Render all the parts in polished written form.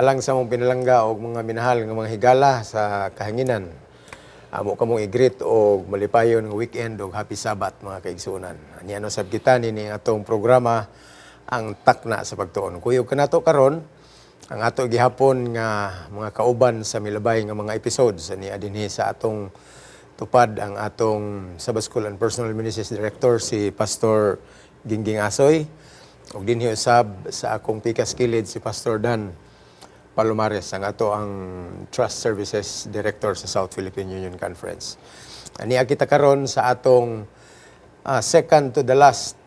Alang sa among pinalangga og mga minahal nga mga higala sa kahanginan, amo kamong i-greet og malipayon nga weekend og happy Sabbath, mga kaigsuonan. Ania no sab kita nini atong programa, ang Takna sa Pagtuon. Kuyog kanato karon ang ato gihapon nga mga kauban sa milabay nga mga episodes ani dinhi sa atong tupad, ang atong Sabbath School and Personal Ministries Director, si Pastor Gingging Asoy, ug dinhi usab sa akong pikas kilid si Pastor Dan Palomares, ang ato ang Trust Services Director sa South Philippine Union Conference. Ania kita karon sa atong second to the last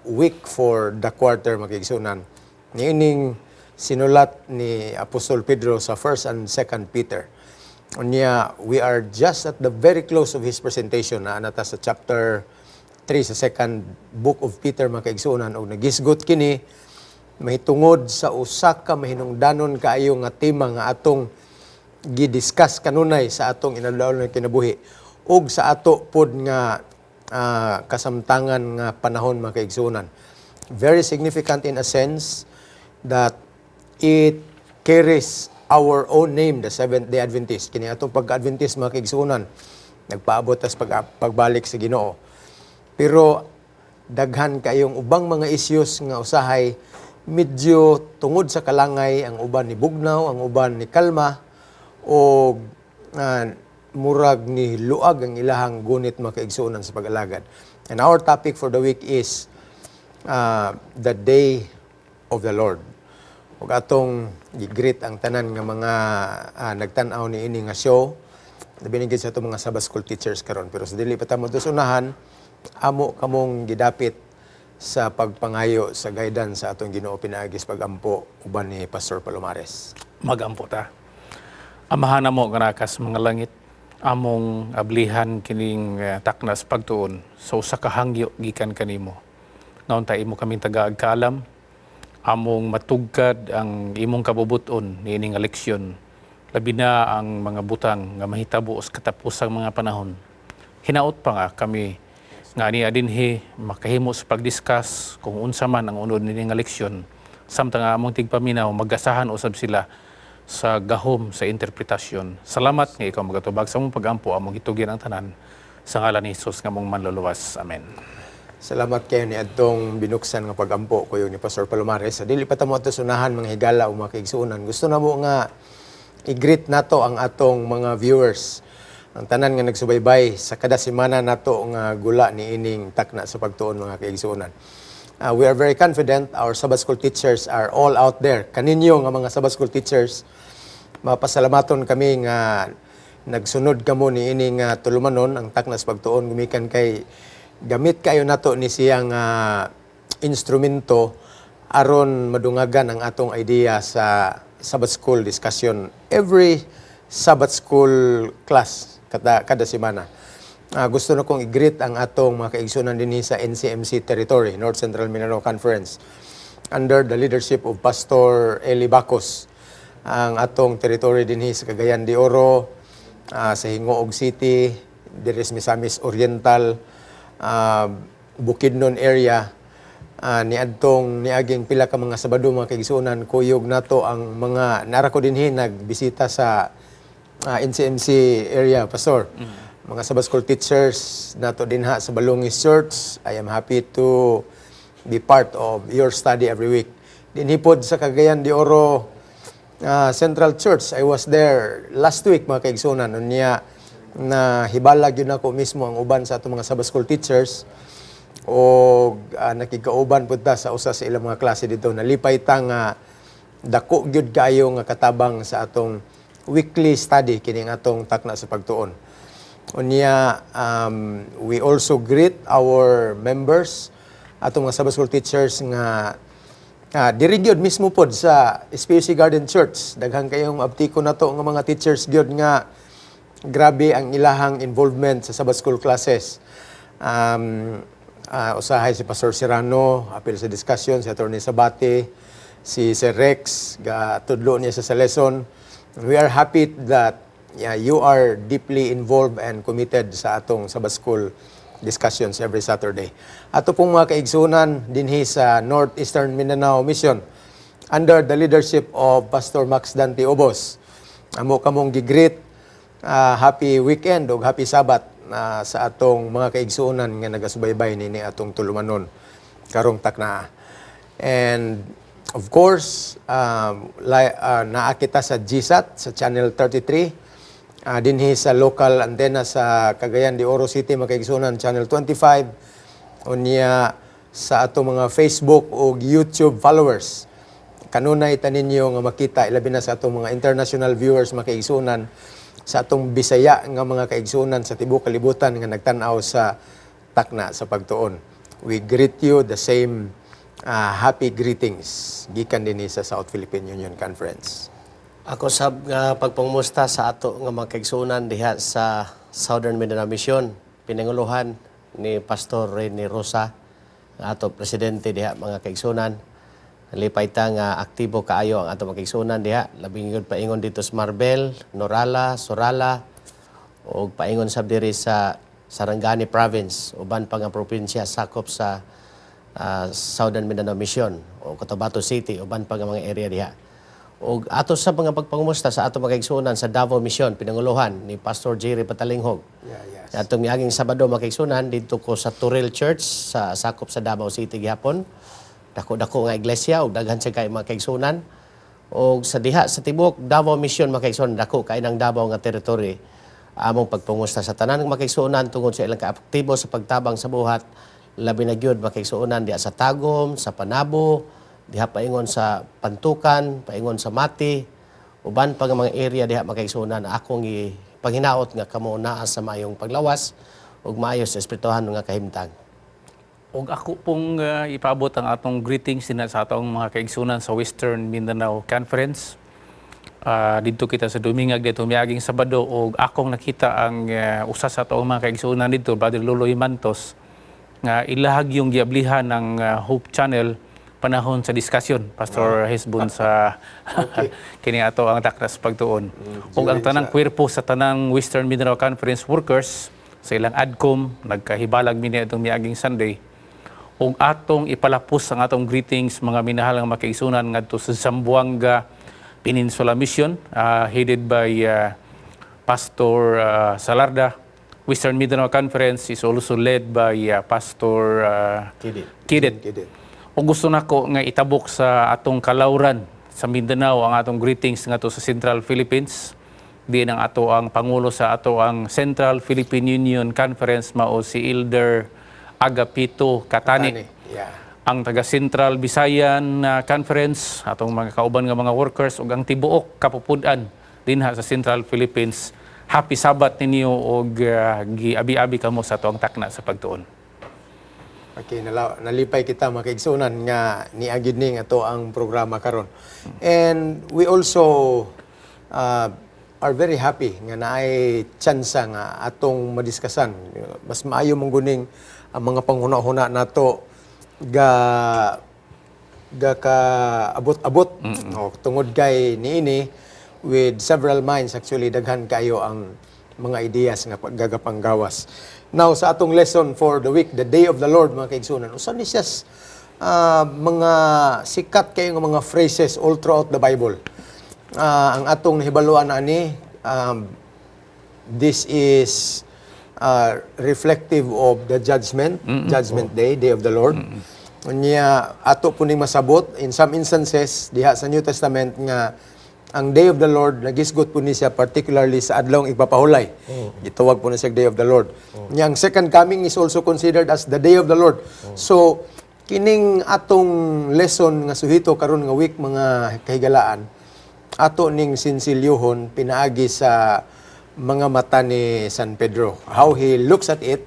week for the quarter, mga kaigsuonan. Niining sinulat ni Apostol Pedro sa 1st and 2nd Peter. Unya, we are just at the very close of his presentation na anata sa chapter 3 sa second book of Peter, mga kaigsuonan, og nagisgot kini mahitungod sa usa ka mahinungdanon kaayo nga tema nga atong gidiscuss kanunay sa atong inadlaw nga kinabuhi ug sa ato pod nga kasamtangan nga panahon, mga kaigsuonan. Very significant in a sense that it carries our own name, the Seventh-day Adventist. Kini atong pagka-Adventist, mga kaigsuonan, nagpaabot tas pagbalik sa Ginoo. Pero daghan kayong ubang mga issues nga usahay medyo tungod sa kalangay, ang uban ni bugnaw, ang uban ni kalma o murag ni luag ang ilahang gunit, mga kaigsuonan, sa pag-alagad. And our topic for the week is the day of the Lord. Ug atong gi-greet ang tanan nga mga nagtan-aw ni ini nga show. Labi na gid sa atong mga Sabbath school teachers karon. Pero sa dili pa ta mo unahan, amo kamong gidapit sa pagpangayo sa guidance sa atong Ginoo pinaagi sa pagampo uban ni Pastor Palomares. Magampo ta. Amahan namo nga naa sa mga langit, among ablihan kining taknas pagtuon sa usa ka hangyo gikan kanimo. Nga unta imo kaming tagaag kaalam, among matugkad ang imong kabubuton niini nga leksyon. Labi na ang mga butang nga mahitabo sa katapusang mga panahon. Hinaot pa nga kami nga niya dinhi makahimo sa pagdiscuss kung unsa man ang unod niini nga leksyon, samtang ang among tigpaminaw magasahan usab sila sa gahom sa interpretasyon. Salamat nga ikaw magatubag sa among pagampo. Among gitugyan ang tanan sa ngalan ni Jesus nga among manluluwas. Amen. Salamat kayo ni adtong binuksan nga pagampo kuyog ni Pastor Palomares. Sa dili pa ta mo ato sunahan, mga higala o mga kaigsuonan, gusto na mo nga i-greet nato ang atong mga viewers. Ang tanan nga nagsubaybay sa kada semana nato nga gula ni ining Takna sa Pagtuon, mga kaigsuonan. We are very confident our Sabbath school teachers are all out there. Kaninyo nga mga Sabbath school teachers, mapasalamaton kami nga nagsunod kamo ni ining tulumanon, ang Takna sa Pagtuon, gumikan kay gamit kayo nato ni siyang instrumento aron madungagan ang atong idea sa Sabbath school discussion every Sabbath school class kada semana. Gusto na kong i-greet ang atong mga kaigsunan dinhi sa NCMC territory, North Central Mindanao Conference, under the leadership of Pastor Eli Bacos. Ang atong territory dinhi sa Cagayan de Oro, sa Gingoog City, diri sa Misamis Oriental, Bukidnon area, niadtong niaging pila ka mga Sabado, mga kaigsuonan, kuyog nato ang mga nara ko dinhi nagbisita sa NCMC area, Pastor. Mga Sabbath school teachers nato dinha sa Balungis Church, I am happy to be part of your study every week. Dinhi pod sa Cagayan de Oro Central Church, I was there last week, mga kaigsuonan. Unya na hibalag yun ako mismo ang uban sa atong mga Sabbath school teachers o nakikauban pud ta sa usa sa ilang mga klase dito. Nalipay ta nga dako gyud kaayo nga katabang sa atong weekly study kining atong Takna sa Pagtuon. Unya, we also greet our members, atong mga Sabbath school teachers nga diri gyud mismo pod sa SPC Garden Church. Daghan kayong aptiko nato nga mga teachers gyud nga grabe ang ilahang involvement sa Sabbath school classes. Usahay si Pastor Serrano, apil sa discussion, si Attorney Sabate, si Sir Rex, ga tudlo niya sa lesson. We are happy that, yeah, you are deeply involved and committed sa atong Sabbath school discussions every Saturday. Ato pong mga kaigsunan dinhi sa Northeastern Mindanao Mission, under the leadership of Pastor Max Dante Obos. Amo kamong gi-greet happy weekend ug happy Sabbath sa atong mga kaigsuonan nga nagasubaybay nini atong tulumanon karong taknaa. And of course, naa kita sa GSAT sa Channel 33, dinhi sa local antenna sa Cagayan de Oro City, mga kaigsuonan, Channel 25, unya sa atong mga Facebook ug YouTube followers. Kanunay ta ninyo nga makita, ilabi na sa atong mga international viewers, mga kaigsuonan, sa atong Bisaya nga mga kaigsuonan sa tibuok kalibutan nga nagtan-aw sa Takna sa Pagtuon. We greet you the same happy greetings gikan dinhi sa South Philippine Union Conference. Ako sab nga pagpangumusta sa ato nga mga kaigsuonan diha sa Southern Mindanao Mission, pinanguluhan ni Pastor Rene Rosa, ang ato presidente diha, mga kaigsuonan. Lipay ta nga aktibo kaayo ang ato mga kaigsuonan diha, labing gyud paingon dito sa Marbel, Norala, Surala ug paingon sab diri sa Sarangani Province, uban pa nga probinsya sakop sa Southern Mindanao Mission o Cotabato City, uban pa nga mga area diha. Ug ato sa mga pagpangumusta sa ato mga kaigsuonan sa Davao Mission, pinanguluhan ni Pastor Jerry Patalinghog. Atong miaging Sabado, mga kaigsuonan, didto ko sa Turil Church sa sakop sa Davao City gihapon. Dako-dako nga iglesia ug daghan sa kay mga kaigsuonan. Og sa diha sa tibuok Davao Mission, mga kaigsuonan, dako kay ng Davao nga territory. Among pagpangusta sa tanan ng mga kaigsuonan tungod sa ilang kaaktibo sa pagtabang sa buhat, labi na gyud, mga kaigsuonan, diha sa Tagum, sa Panabo, diha paingon sa Pantukan, paingon sa Mati, uban pa nga mga area diha, mga kaigsuonan. Akong paghinaot nga kamo naa sa maayong paglawas ug maayo sa espirituhan nga kahimtang. Og ako pong ipaabot ang atong greetings din sa atong mga kaigsunan sa Western Mindanao Conference. Didto kita sa Dumingag dito miaging Sabado og akong nakita ang usa sa atong mga kaigsunan didto, Brother Luloy Mantos, nga ilahag yung giablihan ng Hope Channel panahon sa discussion, Pastor Hesbon, sa kini ato ang Takna sa Pagtuon. Ug ang tanang kwerpo sa tanang Western Mindanao Conference workers sa ilang ADCOM nagkahibalag mi niadtong miaging Sunday. Ug atong ipalapos ang atong greetings, mga minahal nga makaigsunan, ngadto sa Zamboanga Peninsula Mission, headed by Pastor Salarda. Western Mindanao Conference is also led by Pastor Kidit. Kidit. Kidit. Ug gusto nako nga itabok sa atong kalawran sa Mindanao ang atong greetings ngadto sa Central Philippines. Diin ang ato ang pangulo sa ato ang Central Philippine Union Conference mao si Elder Agapito Katani. Tani. Ang taga Central Visayan Conference, atong mga kauban nga mga workers ug ang tibuok kapupud-an dinha sa Central Philippines. Happy Sabbath ninyo ug giabi-abi kamo sa atoang Takna sa Pagtuon. Okay, nalipay kita, mga kaigsunan, nga niagid ning ato ang programa karon. And we also are very happy nga naay tsansa nga atong madiskasan. Mas maayo mong guning ang mga panghuna-huna nato ga ga ka abot-abot. O, tungod kay niini, with several minds, actually daghan kayo ang mga ideas nga gagapanggawas. Now sa atong lesson for the week, the day of the Lord, mga kaigsunan, usa ni siya mga sikat kayo nga mga phrases all throughout the Bible. Ang atong nahibaluan ani, this is reflective of the judgment, Judgment Day, Day of the Lord. Unya ato po ning masabot in some instances diha sa New Testament nga ang Day of the Lord nagisgot po ni siya particularly sa adlawng igpapahulay. Gitawag po na siya Day of the Lord. Nya ang second coming is also considered as the Day of the Lord. So kining atong lesson nga suhito karon nga week, mga kahigalaan, ato ning sinsilyohon pinaagi sa mga mata ni San Pedro. How he looks at it,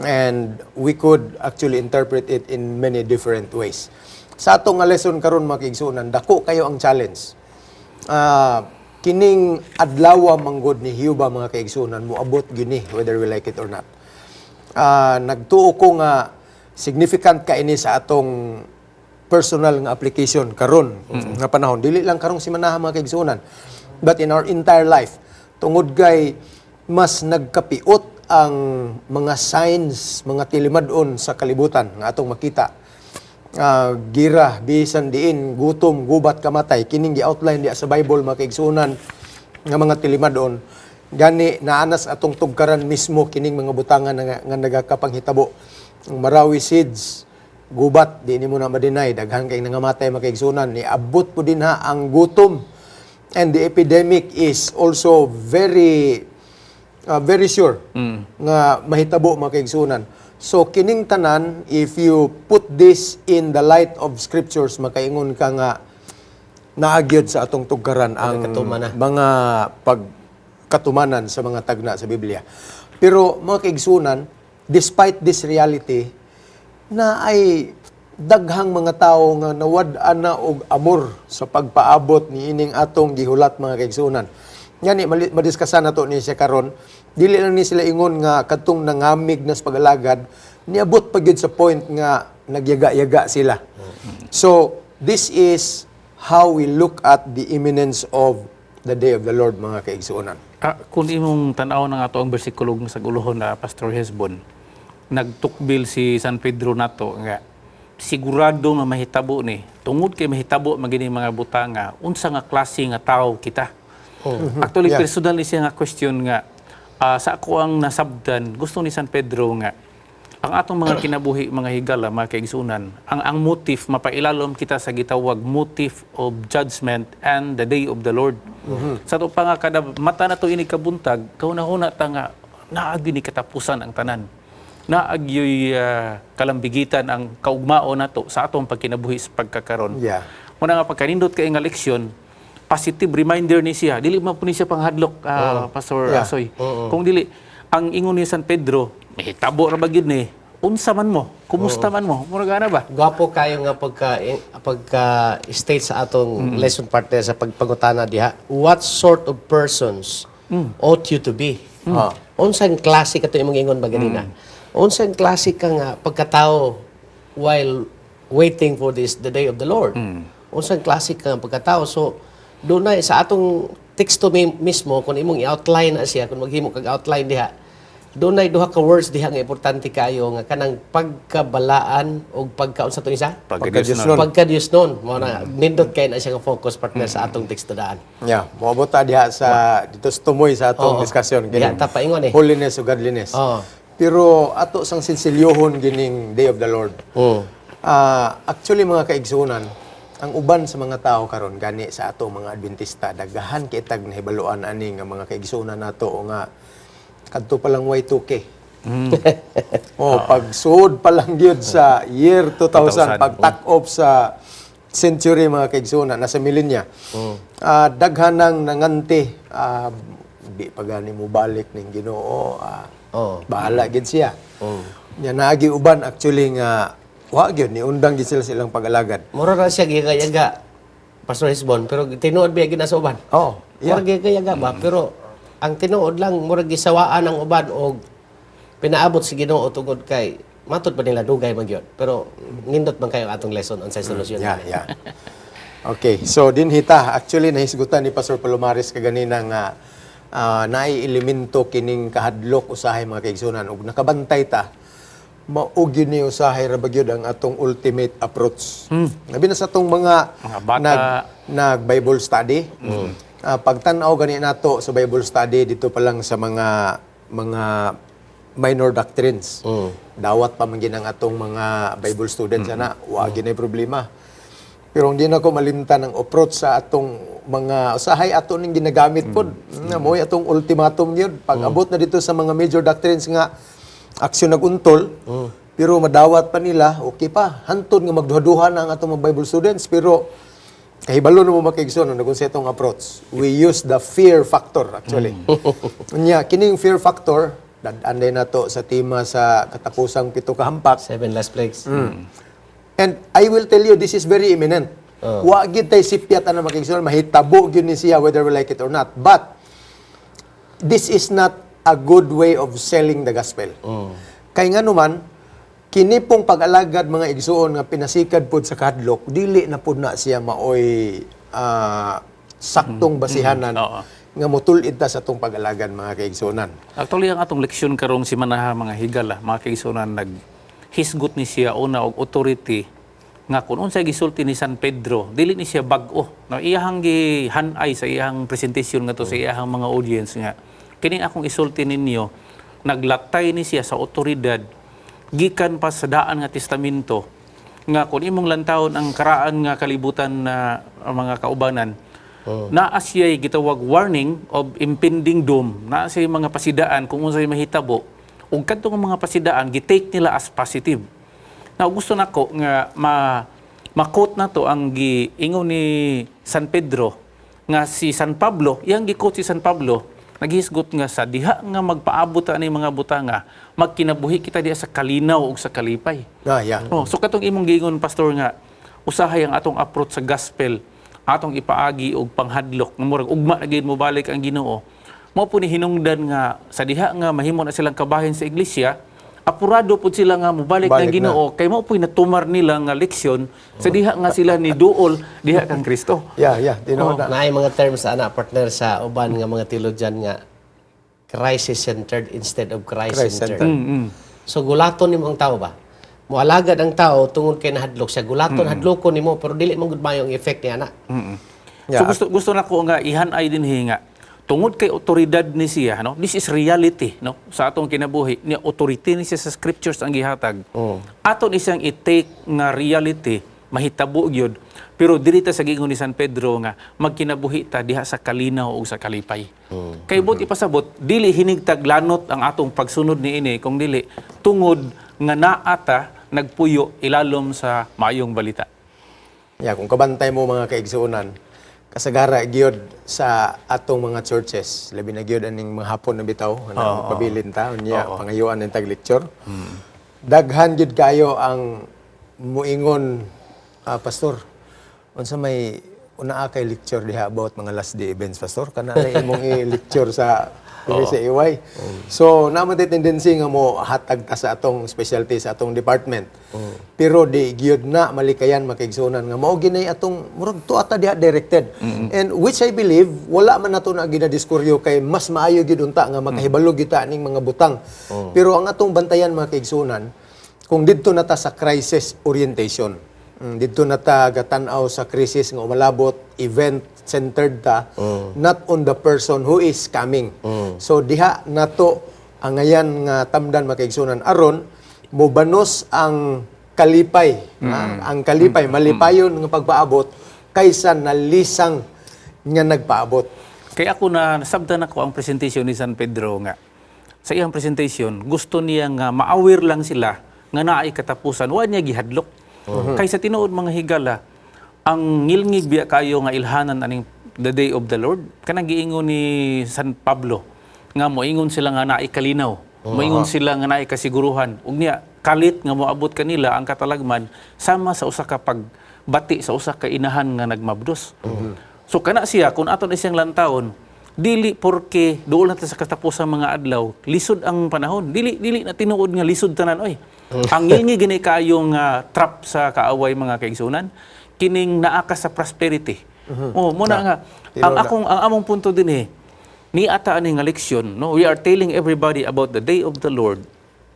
and we could actually interpret it in many different ways. Sa atong nga lesson karon, mga kaigsuonan, dako kayo ang challenge. Kining adlaw manggod ni Jehova, mga kaigsuonan, moabot gyud ni whether we like it or not. Nagtuo ko nga significant ka ini sa atong personal nga application karon nga panahon, dili lang karong simanaha, mga kaigsuonan, but in our entire life, tungod kay mas nagkapiot ang mga signs, mga tilimad-on sa kalibutan nga atong makita. Gira bisan diin, gutom, gubat, kamatay, kining gi-outline diya sa Bible, mga kaigsuonan, nga mga tilimadon. Gani naanas atong tugkaran mismo kining mga butangan nga nagakapanghitabo. Ang Marawi siege, gubat, di nimo na ma-deny, daghan kay nangamatay, mga kaigsuonan. Niabot po din ha ang gutom, and the epidemic is also very very sure nga mahitabo, mga kaigsuonan. So kining tanan, if you put this in the light of scriptures, makaingon ka nga naagyod sa atong tugkaran ang Katuman na. Mga pagkatumanan sa mga tagna sa Biblia. Pero mga kaigsuonan, despite this reality, na ay daghang mga tao nga nawad-an na og amor sa pagpaabot ni ining atong gihulat, mga kaigsuonan. Ngani madiskasan nato ni siya karon. Dili lang ni sila ingon nga kadtong nangamig na sa pag-alagad, niabot pa gyud sa point nga nagyaga-yaga sila. So this is how we look at the imminence of the day of the Lord, mga kaigsuonan. Kung imong tan-aw ng ato ang bersikulo sa guluhon na, Pastor Hesbon, nagtukbil si San Pedro nato nga sigurado nga mahitabo ni tungod kay mahitabo magini mga butanga, unsa nga klase nga tao kita? Actually, personal ni siya nga question nga sa ako ang nasabdan, gusto ni San Pedro nga ang atong mga kinabuhi, mga higala, mga kaigsunan, ang motive, mapailalom kita sa gitawag motive of judgment and the day of the Lord. Sa ato pa nga kada mata na to ini kabuntag, kahuna-huna ta nga naagi ni katapusan ang tanan. Naagyoy kalambigitan ang kaugmao nato sa atong pagkinabuhi sa pagkakaron. Muna nga pagkanindot kay nga leksyon, positive reminder ni siya. Dili man po ni siya panghadlok, Pastor Asoy. Kung dili, ang ingon ni San Pedro, mahitabo ra ba gyud ni? Unsa man mo? Kumusta man mo? Mura gana ba? Gwapo kayo nga pagka pagka state sa atong lesson partner sa pagpangutana diha. What sort of persons ought you to be? Unsang klase ka to imong ingon ba ganina? Unsang klase ka nga pagkatao while waiting for this the day of the Lord? Unsang klase ka nga pagkatao? So doon na sa atong teksto mismo, kung imong i-outline na siya, kung maghimo kag outline diha, doon ay duha ka words diha nga importante kayo nga kanang pagkabalaan o pagka unsa to isa? Pagka-Diyos. Pagka-Diyos nun. Mao na nindot kay na siya nga focus, partner, sa atong teksto daan. Yeah, moabot ta diha sa dito sa tumoy sa atong diskusyon. Diha ta paingon eh. Holiness o godliness. Pero ato sang sinsilyohon gining day of the Lord. Actually mga kaigsunan, ang uban sa mga tao karon gani sa ato mga Adventista, daghan kay tag nahibaluan ani nga mga kaigsunan nato nga kadto pa lang Y2K. Oh, pagsuod pa lang gyud sa year 2000, 2000. pag tak off sa century, mga kaigsunan, nasa millennia. Daghan nang nanganti, di pa gani mo balik ning Ginoo. Bahala gid siya. Nya naagi uban actually nga wa gyud ni undang gid sila silang pag-alagad. Mura ra siya giyaga, Pastor Hisbon, pero tinuod biya gid na sa uban. Mura giyaga ba, pero ang tinuod lang mura gisawaan ang uban og pinaabot si Ginoo tungod kay matod pa nila dugay man gyud. Pero nindot man kayo atong lesson unsay solusyon. Yeah. Okay, so dinhi ta actually nahisgutan ni Pastor Palomares kaganina nga naay elemento kining kahadlok usahay, mga kaigsunan, ug nakabantay ta mao gyud ni usahay ra ba gyud ang atong ultimate approach. Labi na sa atong mga, Mga bata. nag Bible study. Pagtan-aw gani nato sa Bible study dito pa lang sa mga minor doctrines. Dawat pa man gyud ang atong mga Bible students ana, wa gyud nay problema. Pero hindi na ko malimtan ang approach sa atong mga usahay ato ning ginagamit pod. Nga mo'y atong ultimatum yun. Pag abot na dito sa mga major doctrines nga aksyon naguntol, pero madawat pa nila, okay pa. Hantod nga magduha-duha na ang atong mga Bible students, pero kahibalo na mo, makiigsoon no, kung sa itong approach. We use the fear factor actually. Unya, kining fear factor, dad-an na to sa tema sa katapusang pito kahampak. Seven last plagues. And I will tell you, this is very imminent. Wa gid tay sipyat ana, makigsoon, mahitabo gyud ni siya whether we like it or not. But this is not a good way of selling the gospel. Kay nga naman, kini pong pag-alagad, mga igsuon, nga pinasikad pod sa kahadlok, dili na pod na siya maoy saktong basihanan nga mutulid ta sa atong pag-alagad, mga kaigsuonan. Actually, ang atong leksyon karong simanaha, mga higala, mga kaigsunan, nag hisgot ni siya una og authority Nga kung unsay gisulti ni San Pedro, dili ni siya bag-o. No, iyahang gihan-ay sa iyahang presentation ngadto sa iyahang mga audience nga kining akong isulti ninyo, naglatay ni siya sa otoridad gikan pa sa Daan nga Testamento, nga kung imong lantawon ang karaan nga kalibutan na ang mga kaubanan, naa siya'y gitawag warning of impending doom. Naa siya'y mga pasidaan kung unsay mahitabo, ug kadto nga mga pasidaan gi-take nila as positive. Now gusto nako nga ma-quote na to ang giingon ni San Pedro nga si San Pablo, iyang gi-quote. Si San Pablo naghisgot nga sa diha nga magpaabot ani mga butanga, magkinabuhi kita diha sa kalinaw ug sa kalipay. Oh, so katong imong giingon, Pastor, nga usahay ang atong approach sa gospel, atong ipaagi og panghadlok nga murag ugma na gyud mobalik ang Ginoo. Mao po ni hinungdan nga sa diha nga mahimo na silang kabahin sa iglesia, apurado pud sila nga mobalik ng Balik na. Ginoo kay mao po'y natumar nila nga leksyon sa diha nga sila ni duol diha kang Kristo. Yeah, tinuod na. Naay mga terms ana, partner, sa uban nga mga theologian nga crisis-centered instead of Christ-centered. Christ-centered. So gulaton nimo ang tao ba? Moalagad ang tao tungod kay nahadlok siya. Gulaton, hadlokon nimo, pero dili man gud maayo ang effect niya ana. So gusto gusto nako nga ihanay din nga tungod kay otoridad ni siya, no, this is reality, no, sa atong kinabuhi ni authority ni siya sa scriptures ang gihatag. Aton isang i-take nga reality, mahitabo gyud, pero dili ta sa giingon ni San Pedro nga magkinabuhi ta diha sa kalinaw ug sa kalipay. Kay buot ipasabot, dili hinigtag lanot ang atong pagsunod niini kung dili tungod nga naa ta nagpuyo ilalom sa Maayong Balita. Yeah, kung kabantay mo, mga kaigsuonan, kasagara gyud sa atong mga churches, labi na gyud aning mga hapon na bitaw, na pabilin ta, unya pangayuan ng tag-lecture. Daghan gyud kayo ang muingon, "Ah, Pastor, unsa may unaa kay lecture diha about mga last day events, Pastor? Kana na imong i-lecture sa diri sa EY." So, naa man tay tendency nga mo hatag ta sa atong specialty, sa atong department. Pero di gyud na malikayan, makaigsuonan, nga mao ginay atong murag tuwa ta diha directed. And which I believe wala man nato na ginadiskuryo kay mas maayo gyud unta nga makahibalo gyud ta ning mga butang. Pero ang atong bantayan, mga kaigsuonan, kung didto na ta sa crisis orientation. Didto na ta gatan-aw sa crisis nga umalabot, event centered ta, not on the person who is coming. So diha nato angayan nga tamdan, makaigsunan, aron mobanos ang kalipay, ang kalipay, malipayon nga pagpaabot kaysa nalisang nga nagpaabot. Kaya ako na nasabtan ako ang presentation ni San Pedro nga sa iyang presentation gusto niya nga ma-aware lang sila nga naay katapusan, wa niya gihadlok. Kay sa tinuod, mga higala, ang ngilngig biya kayo nga ilhanan aning the day of the Lord, kanang giingon ni San Pablo nga moingon sila nga naay kalinaw, moingon sila nga naay kasiguruhan, ug niya kalit nga moabot kanila ang katalagman sama sa usa ka pagbati sa usa ka inahan nga nagmabdos. So kana siya, kung aton isang lantawon, dili porke duol na ta sa katapusan mga adlaw, lisod ang panahon. Dili dili na tinuod nga lisod tanan oy. Ang ngilngig gani kaayong trap sa kaaway, mga kaigsunan, kining naa ka sa prosperity. Oh, muna nga ang akong ang among punto din eh ni ata ani nga leksyon, no, we are telling everybody about the day of the Lord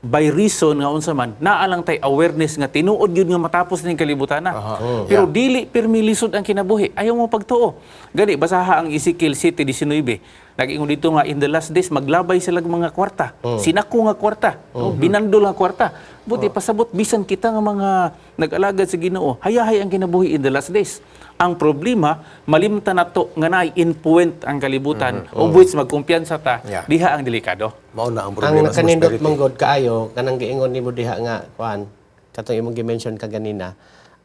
by reason nga unsa man naa lang tay awareness nga tinuod gyud nga matapos ning kalibutan na. Pero dili pirmi lisod ang kinabuhi. Ayaw mo pagtuo. Gani basaha ang Ezekiel 7:19. Nag-ingon dito nga in the last days maglabay sila mga kwarta. Sinako nga kwarta, no? Binandol nga kwarta. Buti pasabot bisan kita nga mga nag-alagad sa Ginoo, hayahay ang kinabuhi in the last days. Ang problema, malimtan nato nga naay endpoint ang kalibutan, of which magkumpiyansa ta, diha ang delikado. Mao na ang Ang problema sa nakanindot prosperity. manggod kaayo kanang giingon nimo diha nga kuan, katong imong gi-mention kaganina,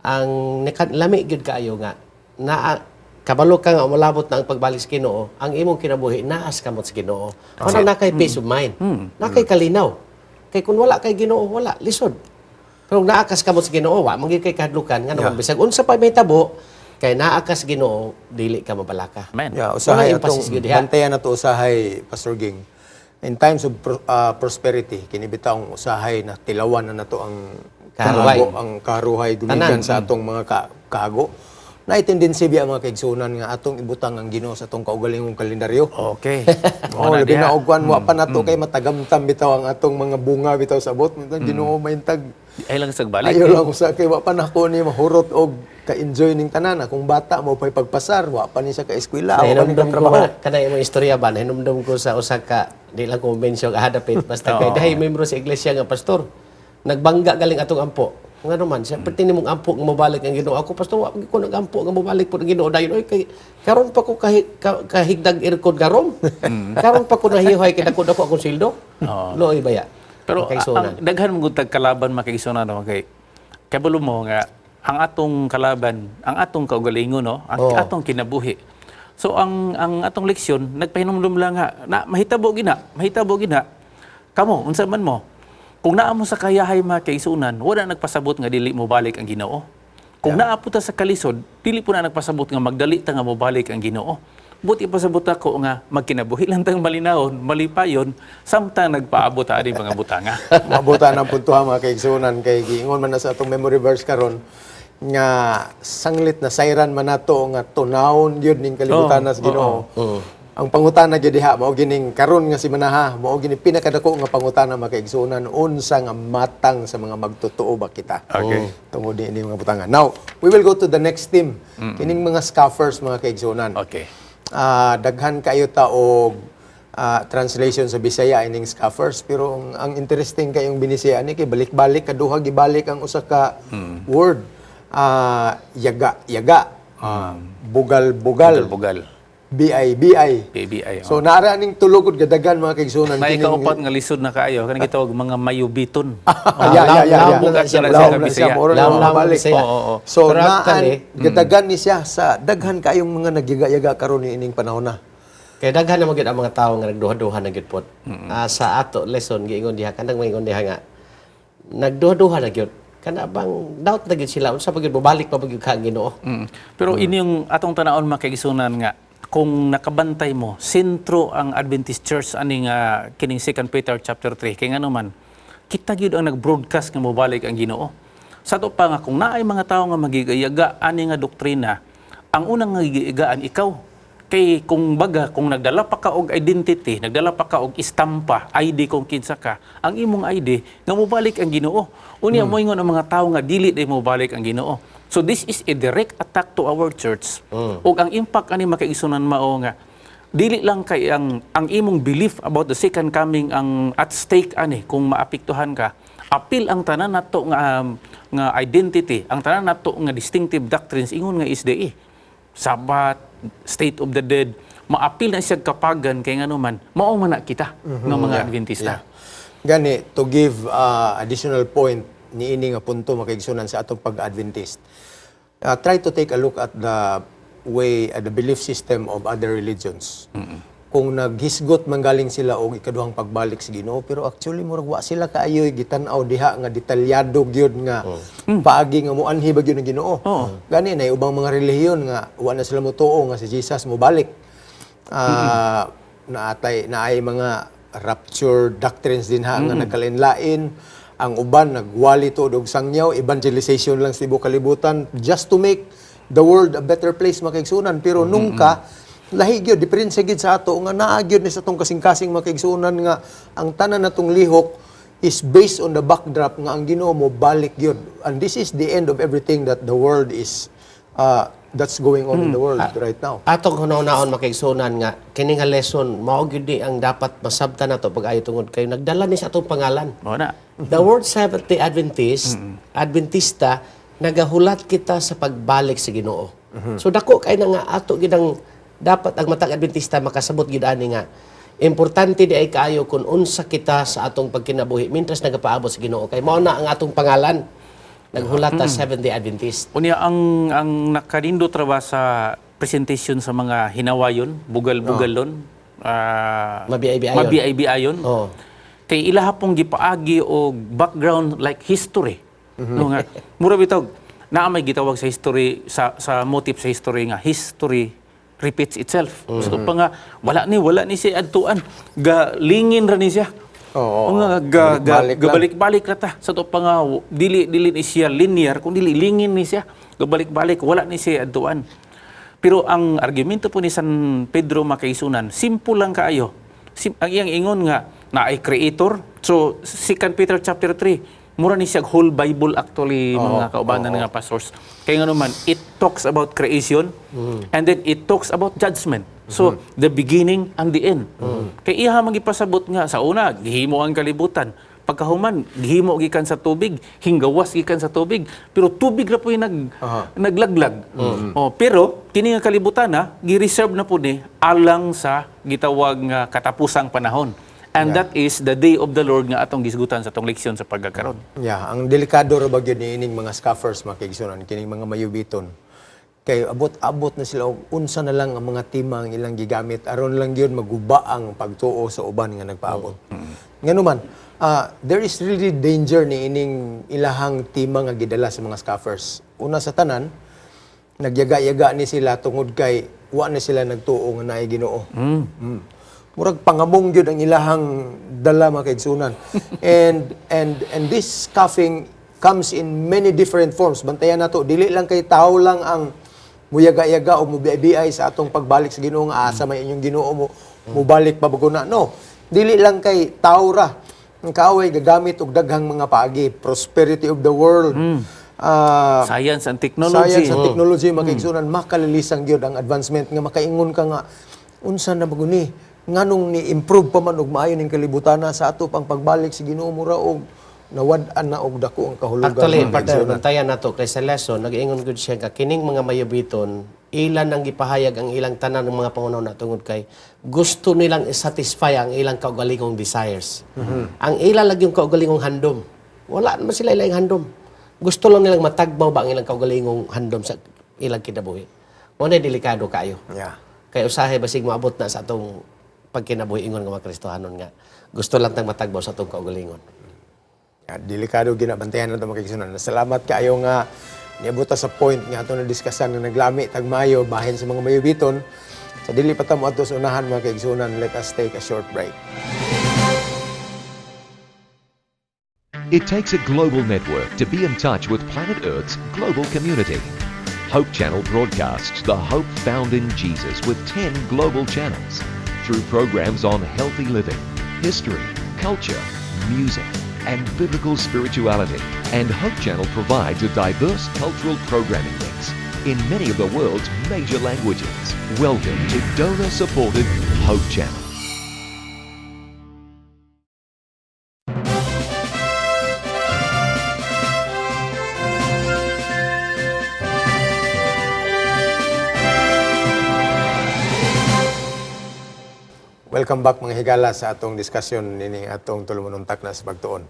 ang lami gyud kaayo nga naa kabalo ka nga umulabot na ang pagbalik sa Ginoo, ang imong kinabuhi naa sa kamot sa Ginoo. Mao na kay peace of mind, na kay kalinaw, kay kun wala kay Ginoo, wala, lisod. Pero kung naa ka sa kamot sa Ginoo, wa man gyud kay kahadlukan nga naman bisag unsa pa may tabo, kay naa ka sa Ginoo, dili ka mabalaka. Amen. Yeah, usahay Wala atong emphasis gyud diha. bantayan nato usahay, Pastor Ging. In times of prosperity, kini bitawng usahay na tilawan na nato ang Kaharuhay. kaago, ang kaharuhay gumikan sa atong mga kaago. Naay tendency biya, mga kaigsunan, nga atong ibutang ang Ginoo sa atong kaugalingong kalendaryo. Oh, Mo na labi diha. na og kuan, wa pa nato kay matagamtam bitaw ang atong mga bunga bitaw sa abot. Mintan Ginoo, maintag. Ay lang sagbalik. Ayo lang usa kay wa pa nako ni mahurot og ka-enjoy ning tanan. Akong bata mo pa'y pagpasar, wa pa ni siya ka-eskwela, wa pa ni Nahinumdum ko katrabaho. ba, kanay imong istorya ba, nahinumdum ko sa usa ka, di lang ko mention hadapit, basta kay dahil membro sa iglesia nga pastor. Nagbangga galing atong ampo. Nga naman, siya, perti nimong ampo nga mobalik ang Ginoo. Ako, pastor, wa ko nag-ampo nga mobalik po ang Ginoo dayon. Oy, kay karon pa ko kahigdag aircon karon. Karon pa ko nahihay kay dako dako akong sweldo. Looy baya. Pero Kay ang daghan mong gud kalaban, makigsunan, no, kay kabalo mo nga ang atong kalaban, ang atong kaugalingon, no, ang atong kinabuhi. So ang atong leksyon nagpahinumdum lang nga na mahitabo gina, mahitabo gina. Kamo unsa man mo? Kung naa mo sa kayahay, mga kaigsunan, wala nagpasabot nga dili mo balik ang Ginoo. Kung naa po ta sa kalisod, dili po na nagpasabot nga magdali ta nga mobalik ang Ginoo. Buti ipasabot ako nga magkinabuhi lang tang malinawon, malipayon, samtang nagpaabot ta ani mga butanga. Mabuta ng puntuha, mga kaigsunan, kay giingon man na sa atong memory verse karon nga sanglit na sayran man nato nga tunawon gyud ning kalibutan sa Ginoo. Ang pangutana gyud diha mao gining karon nga simanaha, mao gini pinakadako nga pangutana, mga kaigsunan: unsa nga matang sa mga magtotoo ba kita? Tungod ni mga butanga. Now, we will go to the next theme. Kining mga scoffers, mga kaigsunan. Daghan kayo ta og translation sa Bisaya ining scoffers, pero ang interesting kayong binisaya ni kay balik-balik, kaduha gibalik ang usa ka word: yaga yaga, bugal bugal, Bugal. BI BI. BBI. So naara ning tulog gadagan, mga kaigsunan. May kining- kaupat nga lisod na kaayo kanang gitawag mga mayubiton. Yeah. Bugat siya, na Lawom siya na siya, Bisaya. mura na Lawom na mabalik. Bisaya. Oo. So Pero naan actually, gadagan ni siya sa daghan kayong mga nagyaga-yaga karon ni ining panahon na. Kay daghan na magyud ang mga tawo nga nagduha-duha na gyud pod. Sa ato lesson giingon diha, kanang maingon diha nga nagduha-duha na gyud. Kana bang doubt na gyud sila unsa pa gyud, bobalik pa ba gyud ka ang Ginoo? Pero inyong atong tanawon, makigisunan, nga kung nakabantay mo, sentro ang Adventist Church aning kining 2 Peter chapter 3, kay ngano man kita gyud ang nag-broadcast nga mobalik ang Ginoo. Sa ato pa nga kung naay mga tawo nga magigayaga ani nga doktrina, ang unang nga gigigaan ikaw, kay kung baga kung nagdala pa ka og identity, nagdala pa ka og istampa, ID kung kinsa ka, ang imong ID nga mobalik ang Ginoo. Unya moingon ang mga tawo nga dili day mobalik ang Ginoo. So this is a direct attack to our church. Ug ang impact ani, makaigsunan, mao nga dili lang kay ang imong belief about the second coming ang at stake ani. Kung maapektuhan ka, apil ang tanan nato nga identity, ang tanan nato nga distinctive doctrines ingon nga SDA, Sabat, state of the dead, maapil na siya kapagan, kay ngano man mao man na kita nga mga Adventista. Gani, to give additional point niini nga punto, makaigsunan, sa atong pag-Adventist. Try to take a look at the way, the belief system of other religions. Kung naghisgot man galing sila og ikaduhang pagbalik sa Ginoo, pero actually murag wa sila kaayoy gitan-aw diha nga detalyado gyud nga paagi nga muanhi ba gyud ang Ginoo. Gani na ubang mga relihiyon nga wa na sila motuo nga si Jesus mobalik. Naatay naay mga rapture doctrines din ha nga nagkalain-lain. Ang uban nagwali tuod og sangyaw, evangelization lang sa tibuok kalibutan just to make the world a better place, makaigsunan. Pero nungka lahi gyud, diferensya gyud sa ato nga naa gyud ni sa atong kasing-kasing, makaigsunan, nga ang tanan natong lihok is based on the backdrop nga ang Ginoo mo balik gyud. And this is the end of everything that the world is that's going on in the world right now. Atong hunahunahon, makaigsunan, nga kini nga lesson mao gyud ni ang dapat masabtan nato pag-ayo tungod kay nagdala ni sa atong pangalan. Mao na. The word Seventh-day Adventist, Adventista, nagahulat kita sa pagbalik sa Ginoo. So dako kay na nga ato gid ang dapat ang matag Adventista makasabot gid ani nga importante di ay kaayo kung unsa kita sa atong pagkinabuhi mintras nagapaabot sa Ginoo kay mao na ang atong pangalan. Naghulat ta Seventh-day Adventist. Unya ang nakanindot ra ba sa presentation sa mga hinawayon, bugal-bugalon, Mabiay-biayon. Mabiay-biayon. Kay ilaha pong gipaagi og background like history. No, nga mura bitaw naa may gitawag sa history, sa motif sa history nga history repeats itself. So pa nga wala ni siya adtuan. Ga lingin ra ni siya. Nga ga, ga, Balik-balik lang. gabalik-balik ra ta sa to pa nga dili dili ni siya linear kung dili lingin ni siya, gabalik-balik, wala ni siya adtuan. Pero ang argumento po ni San Pedro, makaisunan, simple lang kaayo. Ang iyang ingon nga naay creator. So 2 Peter chapter 3, mura ni siya whole Bible actually, mga kaubanan nga pastors. Kaya nga naman it talks about creation and then it talks about judgment. So the beginning and the end. Kay iha magipasabot nga sa una gihimo ang kalibutan. Pagkahuman gihimo gikan sa tubig, hinggawas gikan sa tubig, pero tubig ra po yung naglaglag. Oh, pero kini nga kalibutan na gi-reserve na po ni alang sa gitawag nga katapusang panahon. And that is the day of the Lord nga atong gisgutan sa atong leksyon sa pagkakaron. Yeah, ang delikado ra ba gyud ni ining mga scoffers, mga kaigsunan, kining mga mayubiton. Kay abot-abot na sila og unsa na lang ang mga tema ang ilang gigamit aron lang gyud maguba ang pagtuo sa uban nga nagpaabot. Nganuman, there is really danger ni ining ilahang tema nga gidala sa mga scoffers. Una sa tanan, nagyaga-yaga ni sila tungod kay wa na sila nagtuo nga naay Ginoo. Murag pangamong gyud ang ilahang dala, mga kaigsunan. And this scoffing comes in many different forms. Bantayan nato, dili lang kay tao lang ang muyaga-yaga o mubiay sa atong pagbalik sa Ginoo nga asa may inyong Ginoo, mo mubalik pa bago na. No. Dili lang kay tao ra. Ang kaaway gagamit og daghang mga paagi, prosperity of the world. Science and technology. Science and technology, mga kaigsunan, makalilisan gyud ang advancement nga makaingon ka nga unsa na maguni, nganong ni improve pa man og maayo ning kalibutan na sa ato pang pagbalik sa Ginoo mura og nawad-an na og dako ang kahulugan, Actually, mga partner, kaigsunan. bantayan nato kay sa lesson, nag-ingon gud siya nga kining mga mayubiton, ilan ang gipahayag ang ilang tanan ng mga pangunaw na tungod kay gusto nilang satisfy ang ilang kaugalingong desires. Ang ilang lang yung kaugalingong handom. Wala naman sila ilang handom. Gusto lang nilang matagbaw ba ang ilang kaugalingong handom sa ilang kinabuhi. Mo na delikado kaayo. Kay usahay basig moabot na sa atong pagkinabuhi ingon nga mga Kristohanon nga gusto lang tang matagbaw sa atong kaugalingon. Yeah, delikado ginabantayan nato, mga kaigsunan. Salamat kaayo nga niabot ta sa point nga ato na diskusan nga naglami tagmayo bahin sa mga mayubiton. Sa dili pa ta moadto sa unahan, mga kaigsunan, let us take a short break. It takes a global network to be in touch with planet Earth's global community. Hope Channel broadcasts the hope found in Jesus with 10 global channels through programs on healthy living, history, culture, music, and biblical spirituality. And Hope Channel provides a diverse cultural programming mix in many of the world's major languages. Welcome to donor supported Hope Channel. Welcome back, mga higala, sa atong diskusyon nining atong tulumonong takna sa pagtuon.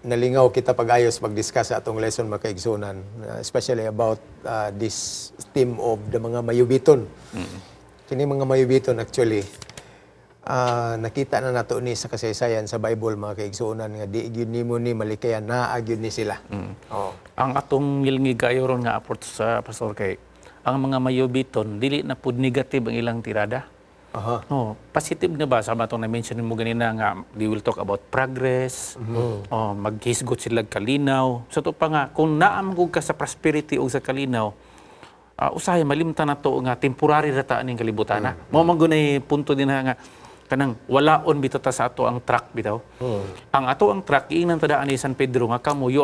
Nalingaw kita pag-ayos pag-discuss sa atong lesson, mga kaigsunan, especially about this theme of the mga mayubiton. Kini mga mayubiton actually, nakita na nato ni sa kasaysayan sa Bible, mga kaigsuonan, nga di gyud nimo ni malikayan, naa gyud ni sila. Oh. Ang atong ngilngig kayo ron nga approach sa pastor kay ang mga mayubiton dili na pud negative ang ilang tirada. Oh, positive na ba sa atong na-mention mo ganina nga they will talk about progress. Oh, maghisgot sila kalinaw. Sa to pa nga kung naa man gud ka sa prosperity o sa kalinaw, usahay malimtan na to nga temporary ra ta aning kalibutan na. Mao man gud punto din na nga kanang walaon bitaw ta sa ato ang track bitaw. Ang ato ang track iingnan ta daan ni San Pedro nga kamo you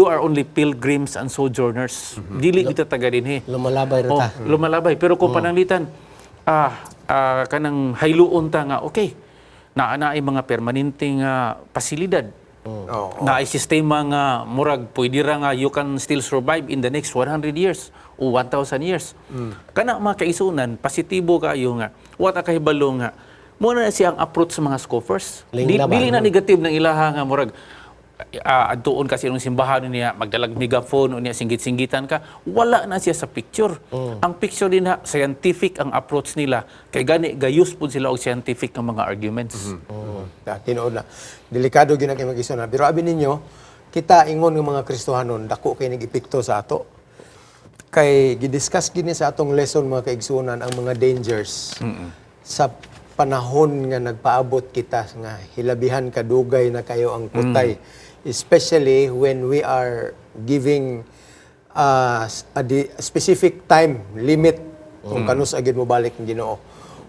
are only pilgrims and sojourners. Dili bitaw taga dinhi. Lumalabay ra Oh, ta. lumalabay. Pero kung pananglitan, kanang hayluon ta nga okay. Naa na ay mga permanenteng pasilidad. Na ay sistema nga murag pwede ra nga you can still survive in the next 100 years o 1,000 years. Kana, mga kaisunan, positibo kayo nga. Wa ta kahibalo nga mo na siya ang approach sa mga scoffers. Lingla ba? Dili na negative ng ilaha nga murag adtuon kasi nung simbahan niya magdalag megaphone o niya singgit-singgitan ka, wala na siya sa picture. Ang picture din na scientific ang approach nila kay gani gayus pud sila og scientific nga mga arguments. Ta, tinuod na. Delikado gyud ang kay na. Pero abi ninyo, kita ingon ng mga Kristohanon, dako kay nag-epekto sa ato. Kay gidiscuss gini sa atong lesson, mga kaigsuonan, ang mga dangers sa Panahon nga nagpaabot kita nga hilabihan kadugay na kayo ang kutay, especially when we are giving a specific time limit kung kanus-a gyud mo balik ang Ginoo.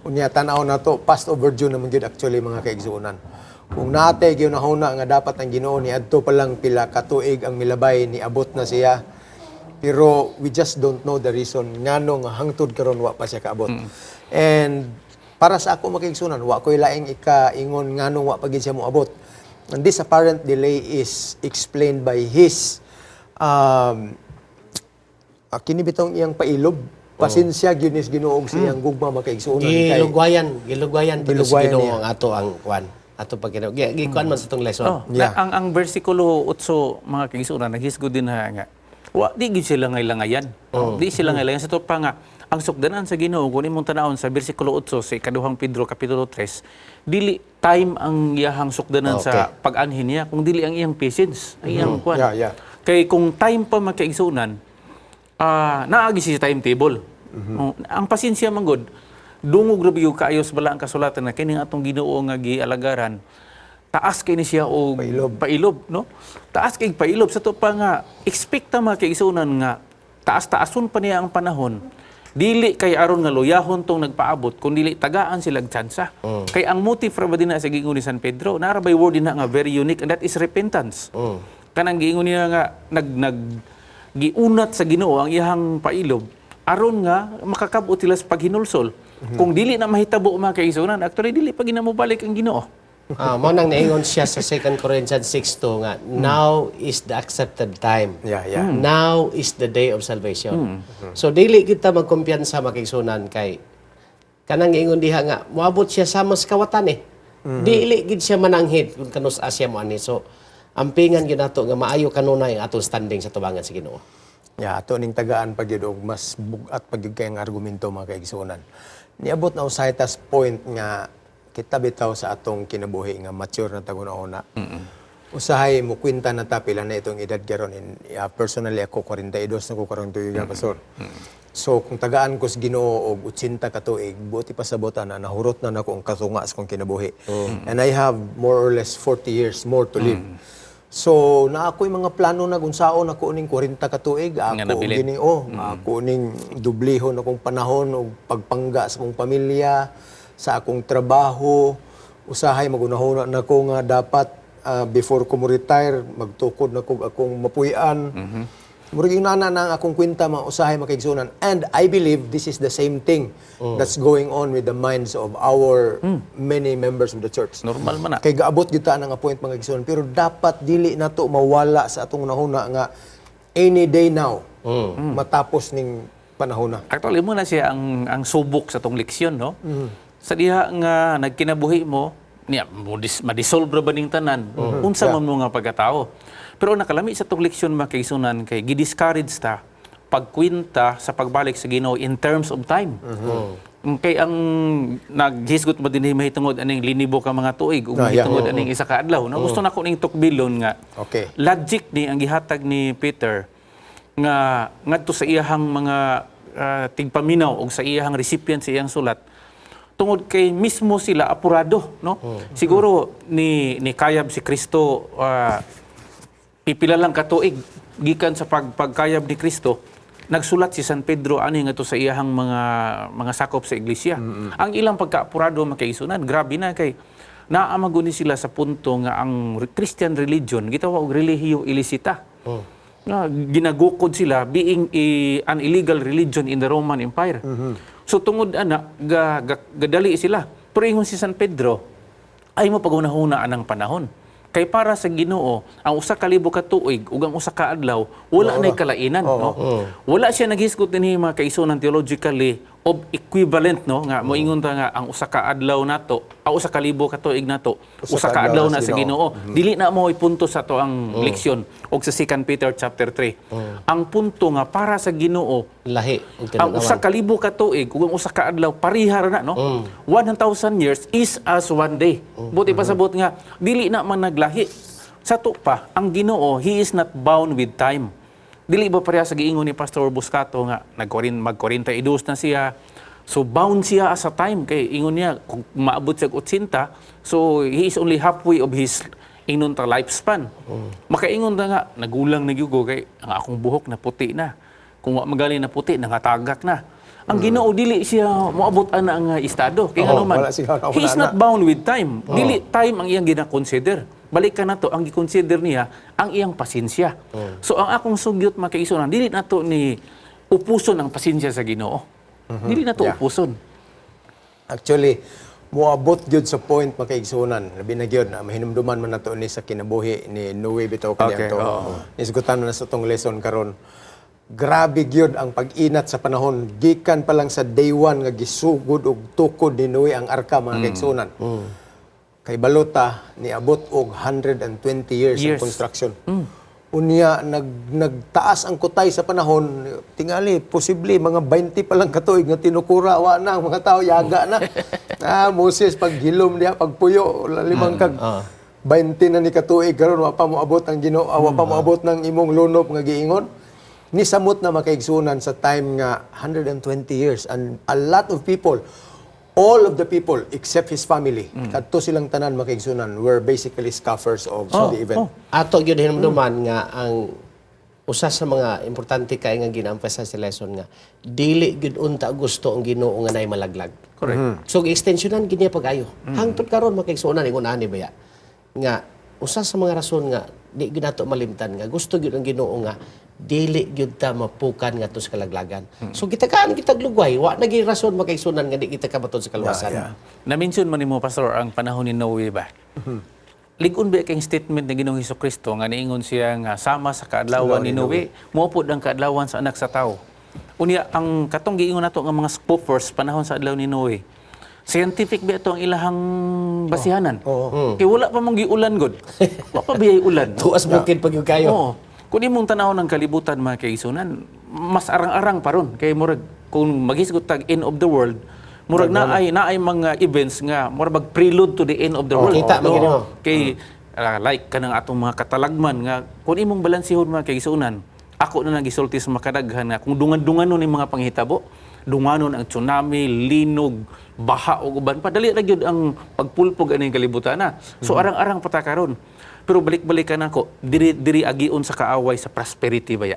Unya tan-aw nato, past overdue naman gyud actually, mga kaigsuonan. Kung naa tay gihuna nga dapat ang Ginoo ni adto pa lang pila katuig ang milabay, niabot na siya. Pero we just don't know the reason ngano nga hangtod karon wa pa siya kaabot. And para sa ako, mga kaigsuonan, wa ko'y laing ikaingon ngano wa pa gid siya moabot. And this apparent delay is explained by his kini bitong iyang pailob. Pasensya gyud ni Ginoo sa iyang gugma, mga kaigsuonan, kay Gilugwayan, gilugwayan pa sa Gilugwayan Ginoo niya. ang ato ang kuan. Ato pag Ginoo. Gikuan man sa itong lesson. Oh, ang versikulo 8, mga kaigsuonan, naghisgod din ha nga. Wa di gid sila ngay langayan. Di sila ngay langayan sa to pa nga ang sukdanan sa Ginoo, kung imong tanawon sa versikulo 8 sa ikaduhang Pedro kapitulo 3, dili time ang iyahang sukdanan sa pag-anhin niya kung dili ang iyang patience, ang iyang kuan. Kay kung time pa, mga kaigsuonan, naa gyud siya timetable. Oh, ang pasensya man gud, dungog ra gyud kaayo sa balaang kasulatan na kining atong Ginoo nga gialagaran, taas kay ni siya og Pailob. Pailob, no? Taas kay pailob sa to pa nga expect ta, mga kaigsuonan, nga taas-taason pa niya ang panahon, dili kay aron nga luyahon tong nagpaabot kun dili tagaan sila og tsansa. Kay ang motive ra ba din na sa giingon ni San Pedro, naa ra bay word din na nga very unique, and that is repentance. Kanang giingon niya nga nag nag giunat sa Ginoo ang iyang pailob aron nga makakab-ot sila sa paghinulsol. Kung dili na mahitabo, mga kaigsuonan, actually dili pa ginamobalik ang Ginoo. Mao nang naingon siya sa 2 Corinthians 6:2 nga now is the accepted time. Now is the day of salvation. So dili kita magkumpiyansa, mga kaigsuonan, kay kanang giingon diha nga moabot siya sa mas kawatan eh. Dili gid siya mananghid kung kanus-a siya moanhi. So ampingan gyud nato nga maayo kanunay ang atong standing sa tubangan sa Ginoo. Yeah, ato ning tagaan pa gyud og mas bug-at pa gyud kay ang argumento, mga kaigsuonan. Niabot na usahay tas point nga kita bitaw sa atong kinabuhi nga mature na tag una. Usahay mo kwenta na ta pila na itong edad karon in yeah, personally ako, 42 na ko karong tuig, Pastor. So kung tagaan ko sa Ginoo og 80 ka tuig, buot ipasabotan na nahurot na nako ang katunga sa kong kinabuhi. And I have more or less 40 years more to live. So naa ako'y mga plano na unsaon ako ning 40 ka tuig, Nga ako nabilin. gini oh, ako ning dublihon akong panahon og pagpangga sa akong pamilya, sa akong trabaho. Usahay magunahuna na ko nga dapat before ko mo retire, magtukod na ko akong mapuy-an. Murag yung nana na ang akong kwenta mga usahay, mga kaigsuonan. And I believe this is the same thing that's going on with the minds of our many members of the church. Normal man na. Kay gaabot gyud ta nga point, mga igsoon, pero dapat dili nato mawala sa atong nahuna nga any day now matapos ning panahon na. Actually mo na siya ang subok sa tong leksyon, no? Sa diha nga nagkinabuhi mo, niya mo ma-dissolve ra ba ning tanan? Unsa man mo nga pagkatao. Pero nakalami sa tong leksyon, mga kaigsuonan, kay gi-discourage ta pagkwinta sa pagbalik sa Ginoo in terms of time. Kay ang naghisgot mo din mahitungod aning linibo ka mga tuig ug mahitungod aning isa ka adlaw. No, gusto nako ning tukbilon nga logic ni ang gihatag ni Peter nga ngadto sa iyahang mga tigpaminaw og sa iyahang recipient sa iyang sulat, tungod kay mismo sila apurado, no? Siguro ni kayab si Kristo, pipila lang ka tuig gikan sa pagkayab ni Kristo, nagsulat si San Pedro ani ngadto sa iyahang mga sakop sa iglesia. Ang ilang pagkaapurado, mga kaigsuonan, grabe na kay naa man guni sila sa punto nga ang Christian religion gitawag og religio illicita. Nga ginagukod sila being an illegal religion in the Roman Empire. So tungod ana gadali sila. Pero ingon si San Pedro, ay mo pagunahuna ang panahon. Kay para sa Ginoo, ang 1,000 ka tuig ug ang usa ka adlaw wala nay kalainan, no? Wala siya naghisgot dinhi, mga kaigsuonan, theologically of equivalent, no, nga moingon ta nga ang usa ka adlaw nato, ang 1,000 ka tuig nato, usa ka adlaw na sa Ginoo. Dili na mo punto sa to ang leksyon og sa 2 Peter chapter 3. Ang punto nga para sa Ginoo Lahi og ang tinunawan. 1,000 ka tuig ug ang usa ka adlaw pareha ra na, no? 1,000 years is as one day. Buot ipasabot nga dili na man naglahi. Sa to pa, ang Ginoo, he is not bound with time. Dili ba pareha sa giingon ni Pastor Buscato nga nagkorin mag 42 na siya. So bound siya sa time kay ingon niya kung maabot siya og 80, so he is only halfway of his, ingnon ta, lifespan. Makaingon ta nga nagulang na gyud ko kay ang akong buhok na puti na. Kung wa magali na puti, nangatagak na. Ang Ginoo, dili siya moabot ana ang estado. Kay Oo, ano man, wala siya he is not bound with time. Dili time ang iyang gina-consider. Balik ka na to, ang gi-consider niya ang iyang pasensya. So ang akong sugyot, mga kaigsuonan, dili na to ni upuson ang pasensya sa Ginoo. Dili na to upuson. Actually, moabot gyud sa point, mga kaigsuonan. Labi na gyud na mahinumduman man nato ni sa kinabuhi ni Noe bitaw kani ato. Nisgutan man na sa tong lesson karon. Grabe gyud ang pag-inat sa panahon gikan pa lang sa day one nga gisugod og tukod ni Noe ang arka, mga kaigsuonan. Kay balota niabot og 120 years, ang Years. construction. Unya nagtaas ang kutay sa panahon, tingali posible mga 20 pa lang katuig nga tinukura, wa na ang mga tao, yaga na. Ah, Moses paghilom diha pagpuyo limang kag 20 na ni katuig karon, wa pa moabot ang Ginoo, wa pa moabot ng imong lunop nga giingon. Nisamot na, makaigsunan, sa time nga 120 years and a lot of people, all of the people except his family, kadto silang tanan, makaigsunan, were basically scoffers of the event. Ato gyud hinumduman nga ang usa sa mga importante kay nga gina-emphasize sa lesson nga dili gyud unta gusto ang Ginoo nga nay malaglag. Correct. So gi-extensionan gid niya pag-ayo. Hangtod karon, makaigsuonan, ingon ani baya nga usa sa mga rason nga di gyud nato malimtan nga gusto gyud ang Ginoo nga dili gyud ta mapukan ngadto sa kalaglagan. So gitagaan kitag lugway, wa na gyud rason, makaigsuonan, nga di kita kabaton sa kaluwasan. Na-mention man nimo, Pastor, ang panahon ni Noe ba? Lig-on ba kay statement ni Ginoong Hesus Kristo nga niingon siya nga sama sa kaadlawan ni Noe, moapod ang kaadlawan sa Anak sa Tao. Unya ang katong giingon nato nga mga scoffers panahon sa adlaw ni Noe. Scientific ba ito ang ilahang basihanan? Oo. Kay wala pa mong giulan gud. Wa pa biyay ulan. Tuas bukid pag gyud kayo. Oo. Kung imong tanawon ng kalibutan, mga kaigsuonan, mas arang-arang pa ron. Kay murag, kung maghisgot tag end of the world, murag naay mga events nga murag mag prelude to the end of the world. Kita man Oo. gini mo. Kay like kanang atong mga katalagman nga kung imong balansihon, mga kaigsuonan, ako na nagisulti sa makadaghan nga kung dungan-dunganon ni mga panghitabo, dunganon ang tsunami, linog, baha ug uban pa, dali ra gyud ang pagpulpog aning kalibutan na. So arang-arang pa ta karon. Pero balik-balikan ako, diri diri agion sa kaaway sa prosperity baya.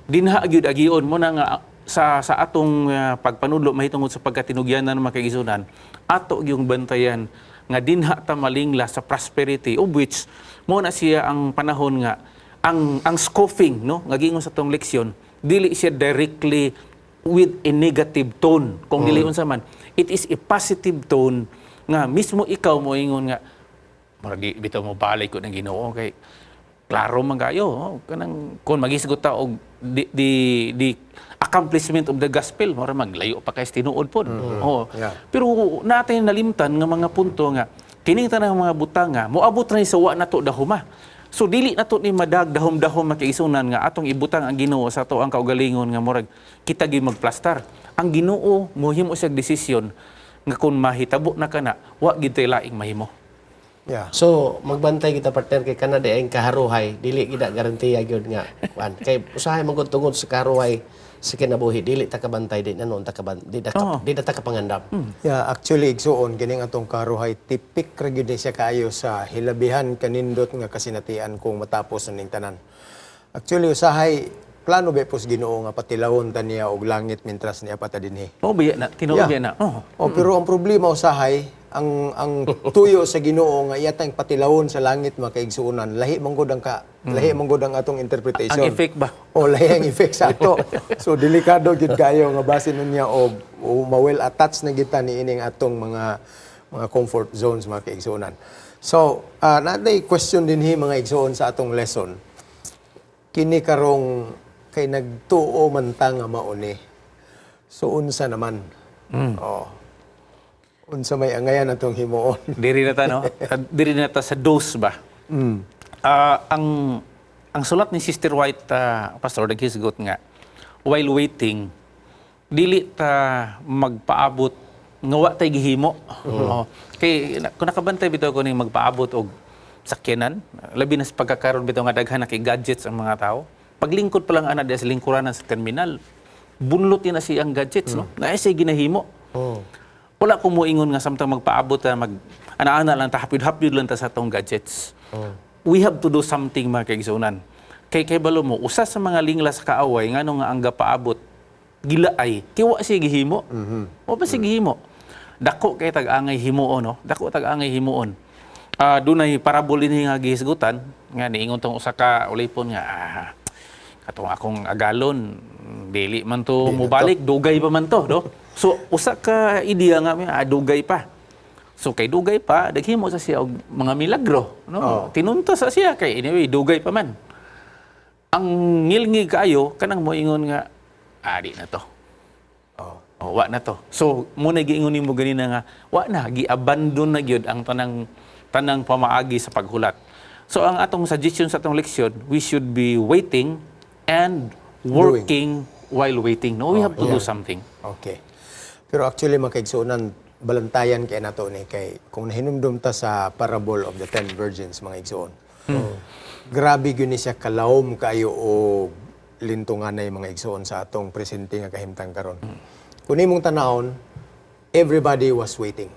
Dinha gyud agion mo na nga sa atong pagpanudlo mahitungod sa pagkatinugyanan, mga kaigsuonan, ato yung bantayan nga dinha ta malingla sa prosperity, of which mo na siya ang panahon nga ang scoffing, no, nga giingon sa tong leksyon, dili siya directly with a negative tone. Kung dili unsa man, it is a positive tone nga mismo ikaw mo ingon nga murag di bitaw mo balay ko ng Ginoo kay klaro man kayo, oh, kanang kung magisgot ta og the accomplishment of the gospel, mura maglayo pa kay tinuod pod. Oh. Pero natin nalimtan nga mga punto nga kining tanang mga butang nga moabot ra ni sa wa nato dahuma. So dili nato ni madag dahom-dahom, makaigsuonan, nga atong ibutang ang Ginoo sa ato ang kaugalingon nga murag kita gyud magplastar. Ang Ginoo mohimo siya desisyon nga kung mahitabo na kana, wa gid tay laing mahimo. So magbantay kita, partner, kay kana di ang kaharuhay dili gid na garantiya gyud nga kuan kay usahay man gud tungod sa kaharuhay sa kinabuhi dili ta kabantay, di na noon ta kaban di na di na ta kapangandam. Yeah, actually, igsuon, kining atong karuhay tipik ra gyud ni siya kaayo sa hilabihan kanindot nga kasinatian kung matapos na ning tanan. Actually, usahay plano ba pos Ginoo nga patilawon ta niya og langit mintras niya pa ta dinhi. Mao biya na, tinuod biya na. Oh. Oh, pero ang problema usahay, ang tuyo sa Ginoo nga iyatang patilawon sa langit, makaigsuonan, lahi man gud ang atong interpretation. Ang effect ba? O lahi ang effect sa ato. So delikado gid kayo nga basin niya o ma-well attached na kita niining atong mga comfort zones, mga kaigsuonan. So, naday question dinhi, mga igsuon, sa atong lesson. Kini karong kay nagtuo man ta nga mauni. So unsa naman? Oh. Unsa may angayan atong himuon? Diri na ta, no? Diri na ta sa dose ba? Ang sulat ni Sister White, Pastor, naghisgot nga while waiting dili ta magpaabot nga wa tay gihimo. Oh. Kay kung nakabantay bitaw ko ning magpaabot og sakyanan, labi na sa pagkakaroon bitaw nga daghan na kay gadgets ang mga tao. Paglingkod pa lang ana diya sa lingkuranan sa terminal, Bunlot na siyang gadgets, no? Na siya ginahimo. Wala ko moingon nga samtang magpaabot ta, mag ana-ana lang ta, hapyud-hapyud lang ta sa atong gadgets. We have to do something, mga kaigsuonan. Kay balo mo, usa sa mga lingla sa kaaway ngano nga ang gapaabot gilaay kay wa siya gihimo. Wa pa siya gihimo. Dako kay tag-angay himuon, no? Dako tag-angay himuon. Dunay parabol ini nga gihisgutan nga niingon tong usa ka ulipon nga, "Katong akong agalon dili man to mobalik, dugay pa man to," no? So usa ka ideya nga, dugay pa. So kay dugay pa, naghimo sa siya og mga milagro, no? Tinunta sa siya kay anyway dugay pa man. Ang ngilngig kaayo kanang moingon nga, "Di na to." Oh, wa na to. So mo na giingon nimo ganina nga wa na, gi-abandon na gyud ang tanang tanang pamaagi sa paghulat. So ang atong suggestion sa atong leksyon, we should be waiting and working while waiting. No, we have to do something. Okay. Pero actually, mga kaigsuonan, balantayan kay nato ni kay kung nahinumdum ta sa parable of the 10 virgins, mga igsoon. Grabe gyud ni siya kalawom kayo o lintunganay, mga igsoon, sa atong presente nga kahimtang karon. Kung imong tanawon, everybody was waiting.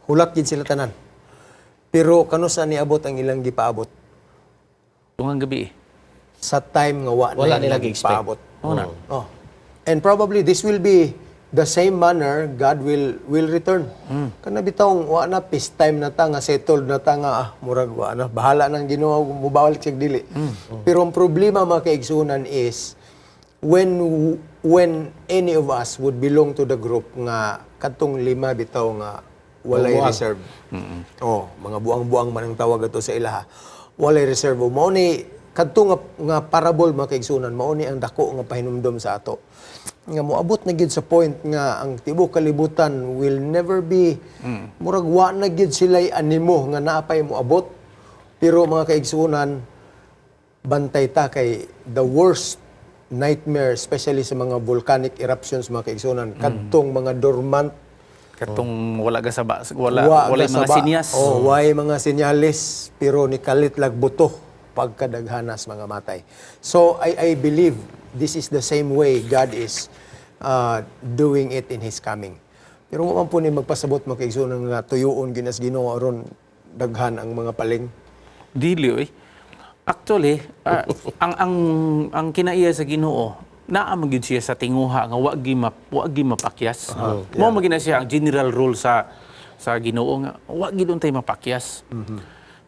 Hulat gid sila tanan. Pero kanusa niabot ang ilang gipaabot? Tungang gabi eh. Sa time nga wa Wala na nila ilang gi-expect. paabot. Oo na. Oh. And probably this will be the same manner God will return. Kana bitawng wa na, peace time na ta nga settled na ta nga murag wa na, bahala nang Ginoo kung mobalik siya dili. Pero ang problema, mga kaigsunan, is when any of us would belong to the group nga kadtong lima bitaw nga walay Buang. Reserve. Oh, mga buang-buang man ang tawag ato sa ilaha. Walay reserve. Mao ni kadto nga parable, mga kaigsunan, mao ni ang dako nga pahinumdom sa ato. Nga moabot na gyud sa point nga ang tibuok kalibutan will never be, murag wa na gyud sila'y animo nga naapay moabot. Pero mga kaigsunan, bantay ta kay the worst nightmare, especially sa mga volcanic eruptions, mga kaigsunan, kadtong mga dormant. Katong wala gasaba, wala Wa wala mga gasaba. sinyas. Oh, way mga senyales pero nikalit lag buto pagkadaghanas mga matay. So I believe this is the same way God is doing it in His coming. Pero mo man po ni magpasabot, mga kaigsuonan, nga tuyuon ginas Ginoo aron daghan ang mga paling. Dili oy. Actually, ang kinaiya sa Ginoo, naa man gyud siya sa tinguha nga wa gi mapakyas. Mao man gyud na siya ang general rule sa Ginoo nga wa gid untay mapakyas.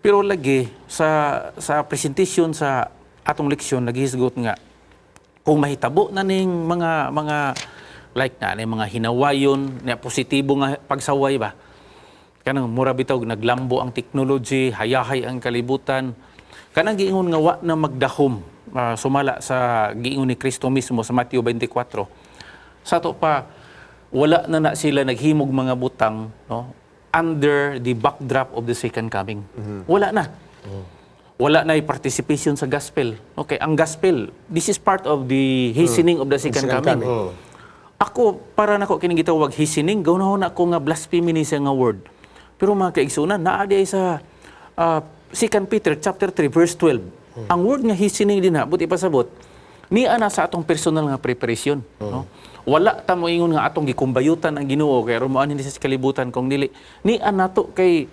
Pero lagi sa presentation sa atong leksyon naghisgot nga kung mahitabo na ning mga like na ning mga hinawayon na positibo nga pagsaway ba, kanang mura bitaw naglambo ang technology, hayahay ang kalibutan, kanang giingon nga wa na magdahom, sumala sa giingon ni Kristo mismo sa Mateo 24. Sa ato pa wala na na sila naghimog mga butang, no, under the backdrop of the second coming. Wala na, wala na participation sa gospel. Okay, ang gospel, this is part of the hastening of the second Second coming. Ako, para nako kining gitawag hastening, gawon na ako nga blasphemy ni siya nga word. Pero mga kaigsunan, naa di ay sa 2 Peter chapter 3 verse 12. Ang word nga hastening din ha, buti pasabot, niya na sa atong personal nga preparation, no? Wala ta mo ingon nga atong gikumbayutan ang Ginoo kay aron moanhin sa kalibutan kung dili. Niya nato kay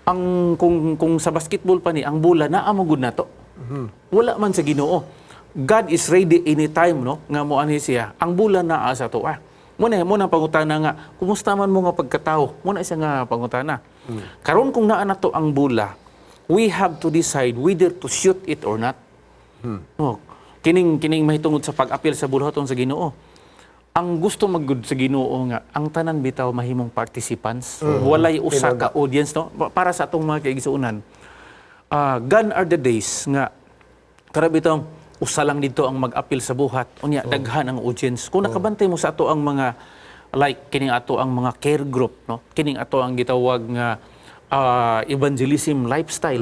ang kung sa basketball pa ni ang bola naa mo gud nato. Wala man sa Ginoo. God is ready anytime, no, nga moanhi siya. Ang bola naa sa atoa. Mo na pangutana nga kumusta man mo nga pagkatao. Mo na siya nga pangutana. Karon kung naa nato ang bola, we have to decide whether to shoot it or not. No, kining mahitungod sa pag-apil sa buhaton sa Ginoo. Ang gusto magud sa Ginoo nga ang tanan bitaw mahimong participants. Walay usa ka audience, no, para sa atong mga kaigsuonan. Gone are the days nga kara bitong usa lang dito ang mag-apil sa buhat unya daghan ang audience. Kung nakabantay mo sa ato ang mga like kining ato ang mga care group, no, kining ato ang gitawag nga evangelism lifestyle,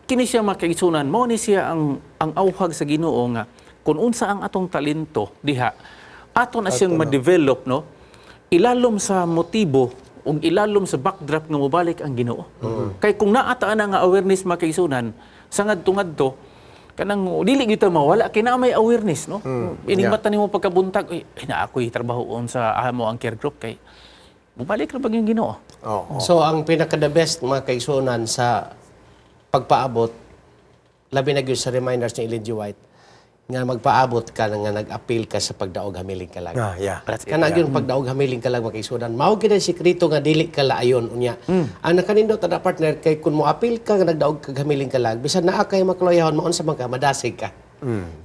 kini siya, mga kaigsuonan, mao ni siya ang auhag sa Ginoo nga kung unsa ang atong talento diha ato na siyang ma-develop, no, ilalom sa motibo ug ilalom sa backdrop nga mobalik ang Ginoo. Kay kung naa ta na nga awareness, mga kaigsuonan, sa ngadto-ngadto Kanang dili gyud ta mawala kay naa may awareness, no? Ining mata nimo pagkabuntag, uy, ay, naa ako'y trabahoon sa amo ang care group kay mubalik ra ba yung Ginoo? Oh. So ang pinaka the best, mga kaigsuonan, sa pagpaabot, labi na gyud sa reminders ni Ellen G. White nga magpaabot ka nga nag-appeal ka sa pagdaog hamiling kalag. Ah, yeah. That's it. Kana gyud pagdaog hamiling kalag, mga kaigsuonan. Mao gyud ang sekreto nga dili ka laayon unya. Ang nakanindot ana, partner, kay kun mo appeal ka nga nagdaog kag hamiling kalag, bisan naa kay makaloyahon, maunsa man ka, madasig ka.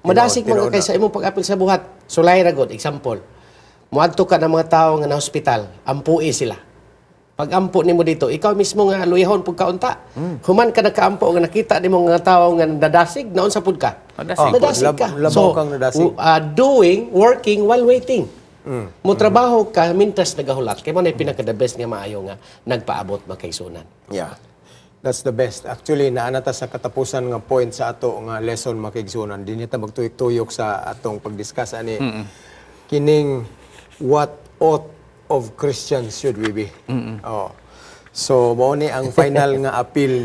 Madasig man ka kay sa imong pag-appeal sa buhat. Sulay ra gud example. Moadto ka ng mga tawo nga na hospital, ampui sila. Pag ampo nimo dito, ikaw mismo nga luyahon pud kaunta. Human ka nakaampo nga nakita nimo nga tawo nga nadasig, naunsa pud ka? Madasig. Oh, Nadasig ka. Labaw kang nadasig. Doing, working while waiting. Mo trabaho ka mintas nagahulat. Kay mo na pinaka the best nga maayo nga nagpaabot, makaigsuonan. Yeah. That's the best. Actually, naana ta sa katapusan nga point sa ato nga lesson, makiigsunan. Di ta magtuyok-tuyok sa atong pag-discuss ani. Kining what ought of Christians should we be? Oh. So, mao ni ang final nga appeal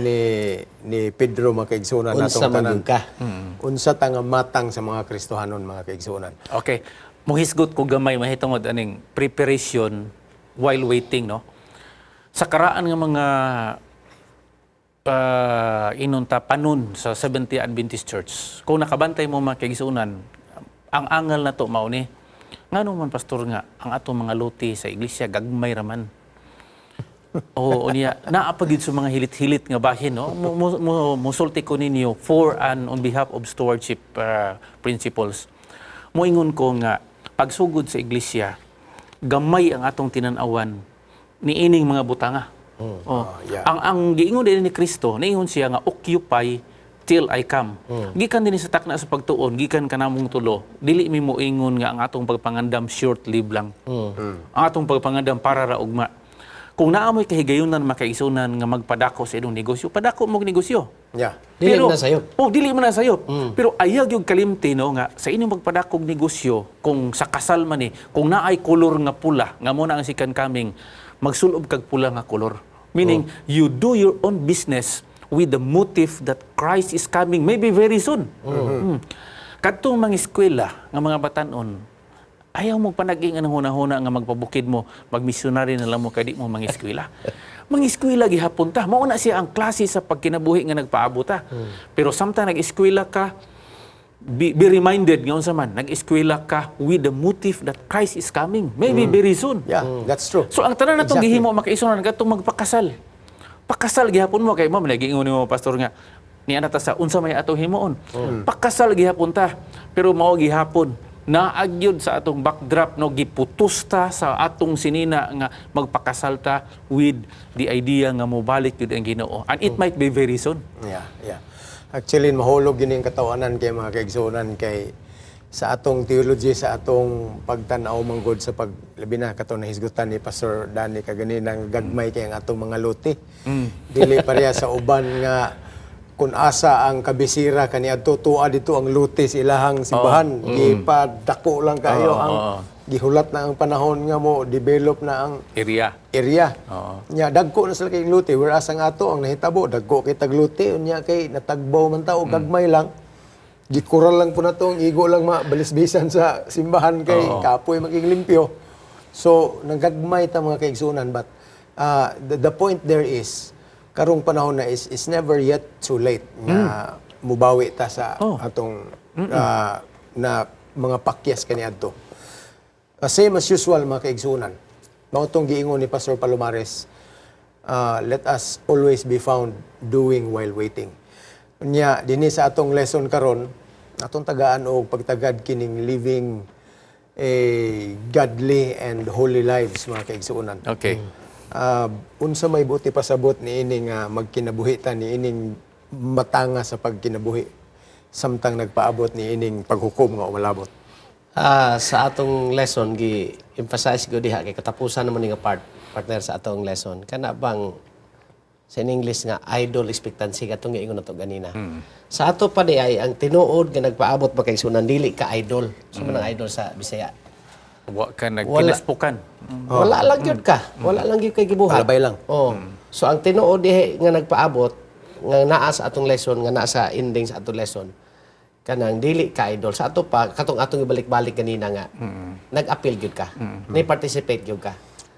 ni Pedro, makiigsunan, Unsa natong man tanan. gyud ka. Unsa ta nga matang sa mga Kristohanon, mga kaigsunan? Okay. Muhisgot ko gamay mahitungod aning preparation while waiting, no? Sa karaan nga mga inunta panon sa Seventh-day Adventist Church. Kung nakabantay mo, mga kaigsuonan, ang angal na to mao ni. Ngano man, pastor, nga ang atong mga lote sa iglesia gagmay raman? Oo, niya. Naa pa gyud sa mga hilit-hilit nga bahin, no? Musulti ko ninyo for and on behalf of stewardship principles. Moingon ko nga pagsugod sa iglesia, gamay ang atong tinan-awan niining mga butanga. Oh. Ang giingon din ni Kristo, niingon siya nga "Occupy till I come." Gikan din sa takna sa pagtuon, gikan kanamong tulo, dili mi moingon nga ang atong pagpangandam short live lang. Ang atong pagpangandam para ra ugma. Kung naa mo'y kahigayunan, makaigsuonan, nga magpadako sa inyong negosyo, padako mo og negosyo. Dili man na sayop. Oh, dili man na sayop. Pero ayaw yung kalimti, no, nga sa inyong magpadakog negosyo, kung sa kasal man ni, kung naay kolor nga pula, nga mo na ang second coming, magsulob kag pula nga kolor. Meaning, you do your own business with the motive that Christ is coming maybe very soon. Kadtong mga eskwela nga mga batanon, ayaw mo panaging ang huna-huna nga magpabukid mo, magmisyonary na lang mo kay di mo mangeskwela. Mangeskwela gihapon ta. Mao na siya ang klase sa pagkinabuhi nga nagpaabot ta. Pero samtang nag-eskwela ka, be reminded nga unsa man, nag-eskwela ka with the motive that Christ is coming maybe very soon. Yeah, that's true. So ang tanan natong gihimo, makaigsuonan, katong magpakasal. Pakasal gihapon mo kay mo giingon nimo, pastor, nga ni ana ta sa unsa may atong himuon. Pakasal gihapon ta. Pero mao gihapon naagyod sa atong backdrop, no, giputos ta sa atong sinina nga magpakasal ta with the idea nga mobalik gyud ang Ginoo and it might be very soon. Yeah. Actually, mahulog gini ang katawanan kay mga kaigsuonan kay sa atong theology, sa atong pagtan-aw manggod sa pag labi na katong nahisgutan ni Pastor Danny kaganina nga gagmay kay ang atong mga lote. Dili pareha sa uban nga kung asa ang kabisira kaniadto tuwa dito ang lote sa ilahang simbahan, gipadako lang kayo ang gihulat na ang panahon nga mo develop na ang area. Area. Nya dagko na sila kay lote, whereas ang ato ang nahitabo dagko kay taglote, unya kay natagbaw man ta og gagmay lang. Gikural lang po na to, ang igo lang mabalisbisan sa simbahan kay kapoy maging limpyo. So nagagmay ta, mga kaigsuonan, but the point there is karong panahon na is never yet too late nga mubawi ta sa atong na mga pakyas kaniadto. Same as usual, mga kaigsuonan. Mao tong giingon ni Pastor Palomares, let us always be found doing while waiting. Unya, dinhi sa atong lesson karon, atong tagaan og pagtagad kining living a godly and holy lives, mga kaigsuonan. Unsa may buti pasabot ni ining magkinabuhi ta ni ining matanga sa pagkinabuhi samtang nagpaabot ni ining paghukom nga umalabot? Ah, sa atong lesson gi emphasize ko diha kay katapusan naman ni nga part, partner, sa atong lesson kana bang sa in English nga idle expectancy katong giingon nato ganina. Sa ato pa di ay ang tinuod nga nagpaabot ba kay sunan dili ka idle. So man ang idle sa Bisaya? Wa ka nagkinaspukan. Wala lang gyud ka. Wala lang gyud kay gibuhat. Palabay lang. Oh. So ang tinuod diha nga nagpaabot nga naa sa atong lesson, nga naa sa ending sa atong lesson. Kanang dili ka, idol, sa ato pa katong atong ibalik-balik ganina nga nag-appeal gyud ka. Ni-participate gyud ka.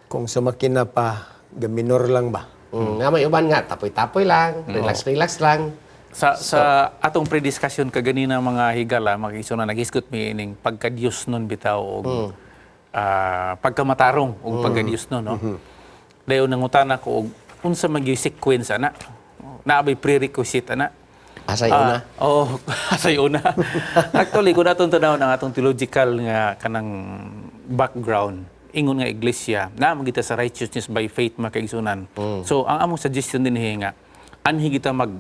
Kung sa makina pa, gaminor lang ba? Nga may uban nga tapoy-tapoy lang, relax-relax lang. Sa atong pre-discussion kaganina, mga higala, mga na naghisgot mi ining pagka-Dios nun bitaw og pagkamatarong og pagka-Dios nun, no. Dayon nangutana ko og unsa man gyud sequence ana? Naa bay prerequisite ana? Asay una. Oo, asay una. Actually, kung atong tan-awon ang atong theological nga kanang background, ingon nga iglesia, naa man kita sa righteousness by faith, mga kaigsunan. So, ang among suggestion din nga, anhi kita mag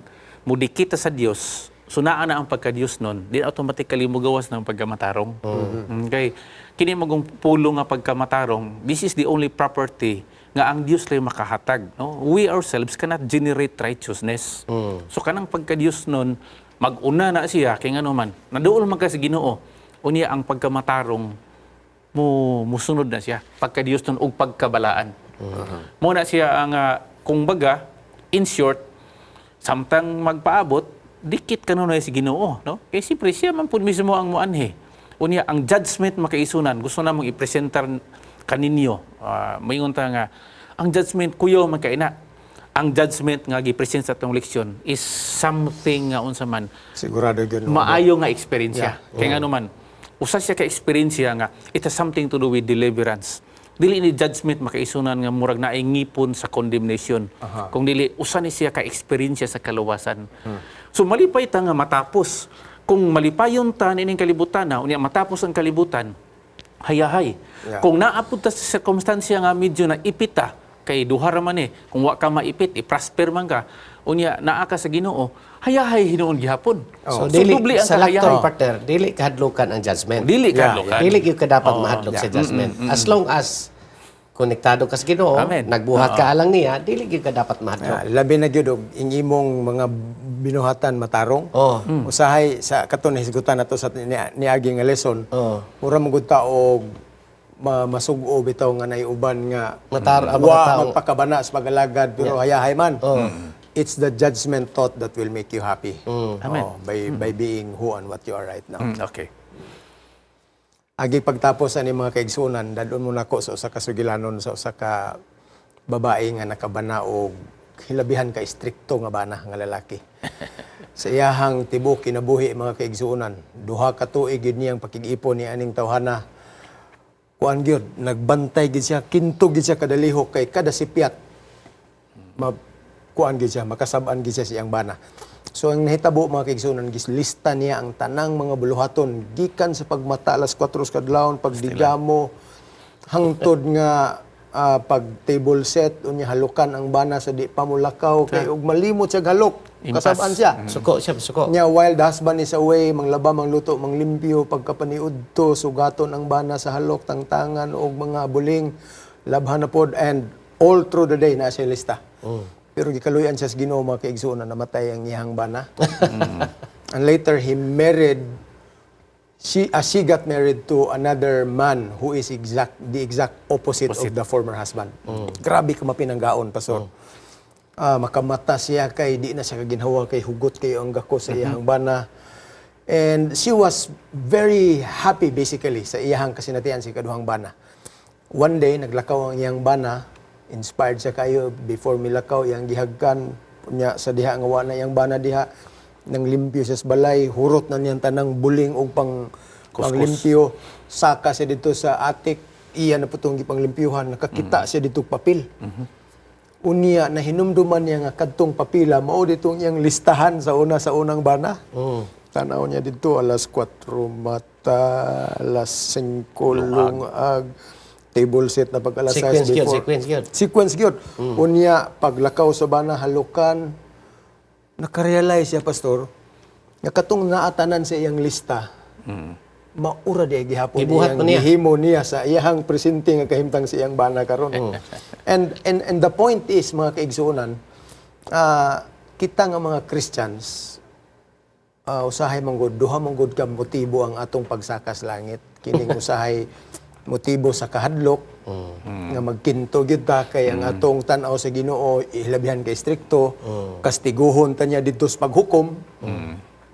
mudikita sa Dios, so naa na ang pagka-Dios nun, di automatically mugawas ng pagkamatarong. Okay. Kini magong pulong nga pagkamatarong, this is the only property nga ang Dios lang makahatag, no? We ourselves cannot generate righteousness. So kanang pagka-Dios nun, mag-una na siya kay ngano man, naduol man ka sa Ginoo. Unya ang pagkamatarong mo musunod na siya, pagka-Dios nun ug pagkabalaan. Mo na siya ang kung baga, in short, samtang magpaabot, dikit kanunay sa Ginoo, no? Kay siyempre siya man pud mismo ang muanhi. Unya ang judgment, makaisunan, gusto namong ipresentar kaninyo. Moingon ta nga ang judgment kuyaw man kay na. Ang judgment nga gipresent sa atong leksyon is something nga unsa man Sigurado gyud, no? maayo nga eksperyensya. Kay ngano man, usa siya ka eksperyensya nga it has something to do with deliverance. Dili ni judgment, makaisunan, nga murag naay ngipon sa condemnation. Kung dili, usa ni siya ka eksperyensya sa kaluwasan. So malipay ta nga matapos. Kung malipayon ta nining kalibutan na, unya matapos ang kalibutan, hayahay. Kung naapod ta sa sirkumstansya nga medyo na ipita, kay duha ra man eh. Kung wa ka maipit, i-prosper man ka. Unya naa ka sa Ginoo, hayahay hinuon gihapon. So, dili doble ang sa kahayahay. laktong, partner, dili kahadlukan ang judgment. Dili kahadlukan. Dili gyud ka dapat mahadlok sa judgment. As long as konektado ka sa Ginoo, Amen. nagbuhat ka alang niya, dili gyud ka dapat mahadlok. Labi na gyud og ing imong mga binuhatan matarong. Usahay sa kato nahisgutan nato sa niagi nga lesson. Mura man gud ta og masug-o bitaw nga naiuban nga Ang mga wa magpakabana sa pag-alagad pero hayahay man. It's the judgment thought that will make you happy. Amen. Oh, by being who and what you are right now. Agi pagtapos ani, mga kaigsunan, dadon mo nako sa usa ka sugilanon sa usa ka babae nga nakabana og hilabihan ka istrikto nga bana nga lalaki. Sa iyahang tibok kinabuhi, mga kaigsuonan, 2 ka tuig gyud niyang pakig-ipon ni aning tawhana. Kuan gyud, nagbantay gyud siya, kinto gyud siya kadalihok kay kada sipyat ma kuan gyud siya, makasab-an gyud siya sa iyang bana. So ang nahitabo, mga kaigsuonan, gislista niya ang tanang mga buluhaton gikan sa pagmata alas 4 sa kadlawon, pagdigamo hangtod nga pag table set, unya halukan ang bana sa di pa molakaw kay og malimot siya halok, Impas. kasab-an siya. Suko siya, suko. Nya while the husband is away, manglaba, mangluto, manglimpyo, pagkapaniudto, sugaton ang bana sa halok, tangtangan og mga buling, labhan na pod, and all through the day na siya lista. Pero gikaluyan siya sa Ginoo, mga kaigsuonan, namatay ang iyang bana. And later he married she got married to another man who is exact the exact opposite of the former husband. Grabe ka mapinanggaon, pastor. Makamata siya kay di na siya kaginhawa kay hugot kayo ang gako sa iyang bana. And she was very happy basically sa iyahang kasinatian sa ikaduhang bana. One day naglakaw ang iyang bana, inspired siya kayo before milakaw iyang gihagkan nya sa diha nga wa na iyang bana diha, nang limpyo siya sa balay, hurot na niyang tanang buling og pang panglimpyo, saka siya dito sa attic, iya na putong gipanglimpyuhan, nakakita siya dito papel. Unya na hinumduman niya nga kadtong papila mao ditong iyang listahan sa una sa unang bana. Tanaw niya dito, alas 4 mata, alas 5 lungag, table set na pag alas 6 Sequence gyud, before. Sequence gyud. Sequence gyud. Unya paglakaw sa bana, halukan, nakarealize siya, pastor, nga katong naatanan sa iyang lista, maura di ay gihapon Gibuhat iyang pa niya. gihimo niya sa iyang presente nga kahimtang sa iyang bana karon. And the point is, mga kaigsuonan, kita nga mga Christians, usahay man gud duha man gud ka motibo ang atong pagsaka sa langit. Kining usahay motibo sa kahadlok nga magkinto gyud ta kay ang atong tan-aw sa Ginoo hilabihan kay strikto, kastiguhon ta niya didto sa paghukom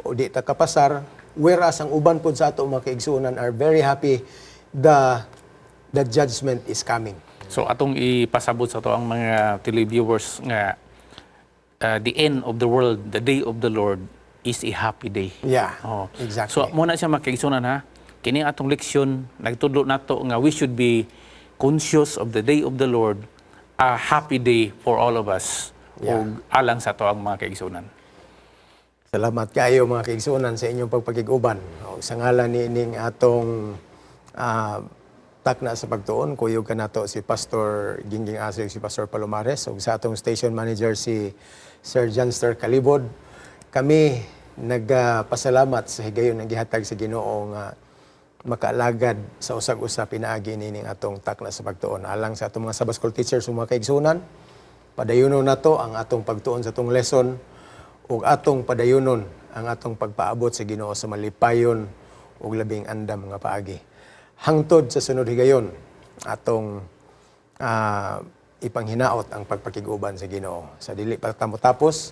o di ta kapasar. Whereas ang uban pod sa ato mga kaigsuonan are very happy the judgment is coming. So atong ipasabot sa ato ang mga televiewers nga the end of the world, the day of the Lord is a happy day. Yeah, Oh. exactly. So muna siya, mga kaigsuonan, ha. Kini atong leksyon nagtudlo nato nga we should be conscious of the day of the Lord, a happy day for all of us. Ug alang sa ato ang mga kaigsuonan. Salamat kayo, mga kaigsuonan, sa inyong pagpakig-uban. O, sa ngalan ni ining atong takna sa pagtuon, kuyog kanato si Pastor Gingging Aso ug si Pastor Palomares ug sa atong station manager si Sir Janster Calibod. Kami nagpasalamat sa higayon nga gihatag sa Ginoo nga makaalagad sa usag-usa pinaagi nining atong takna sa pagtuon. Alang sa atong mga Sabbath School teachers ug mga kaigsuonan, padayunon nato ang atong pagtuon sa atong lesson ug atong padayunon ang atong pagpaabot sa Ginoo sa malipayon ug labing andam nga paagi. Hangtod sa sunod higayon, atong ipanghinaot ang pagpakig-uban sa Ginoo. Sa dili pa ta motapos,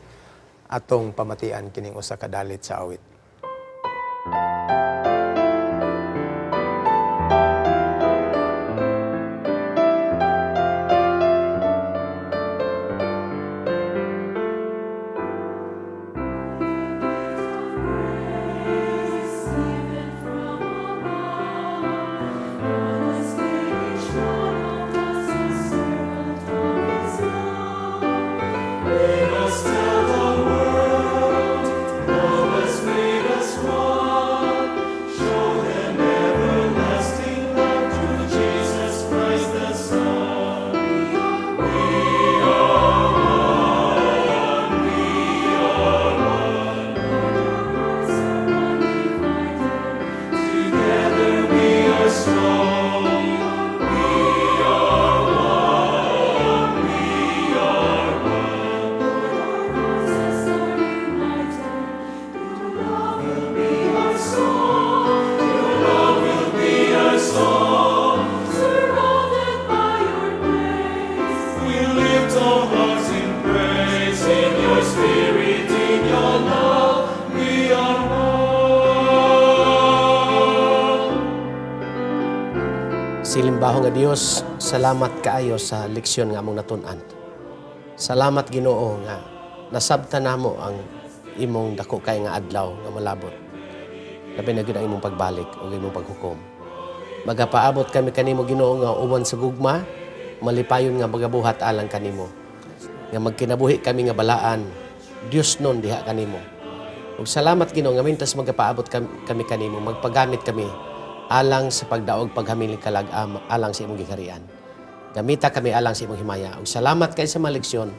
atong pamatian kining usa ka dalit sa awit. Even from above, God has made each one of us a servant of His love. We must tell the world, love has made us one. Show them everlasting love through Jesus Christ the Son. We are one, we are one. Lord, our hearts are undivided. Together we are strong. We are one, we are one. Lord, our voices are united. Your love will be our song. Your love will be our song. Surrounded by your grace. We lift our hearts in praise, in your spirit, in your love, we are one. Silimbaho nga Dios, salamat kaayo sa leksyon nga among natun-an. Salamat, Ginoo, nga nasabtan namo ang imong dako kay nga adlaw nga malabot. Labi na gyud ang imong pagbalik ug imong paghukom. Magapaabot kami kanimo, Ginoo, nga uban sa gugma, malipayon nga magabuhat alang kanimo. Nga magkinabuhi kami nga balaan, Dios nun diha kanimo. Ug salamat, Ginoo, nga mintas magapaabot kami kanimo, magpagamit kami alang sa pagdaog paghamili kalag alang sa imong giharian. Gamita kami alang sa imong himaya. Ug salamat kay sa mga leksyon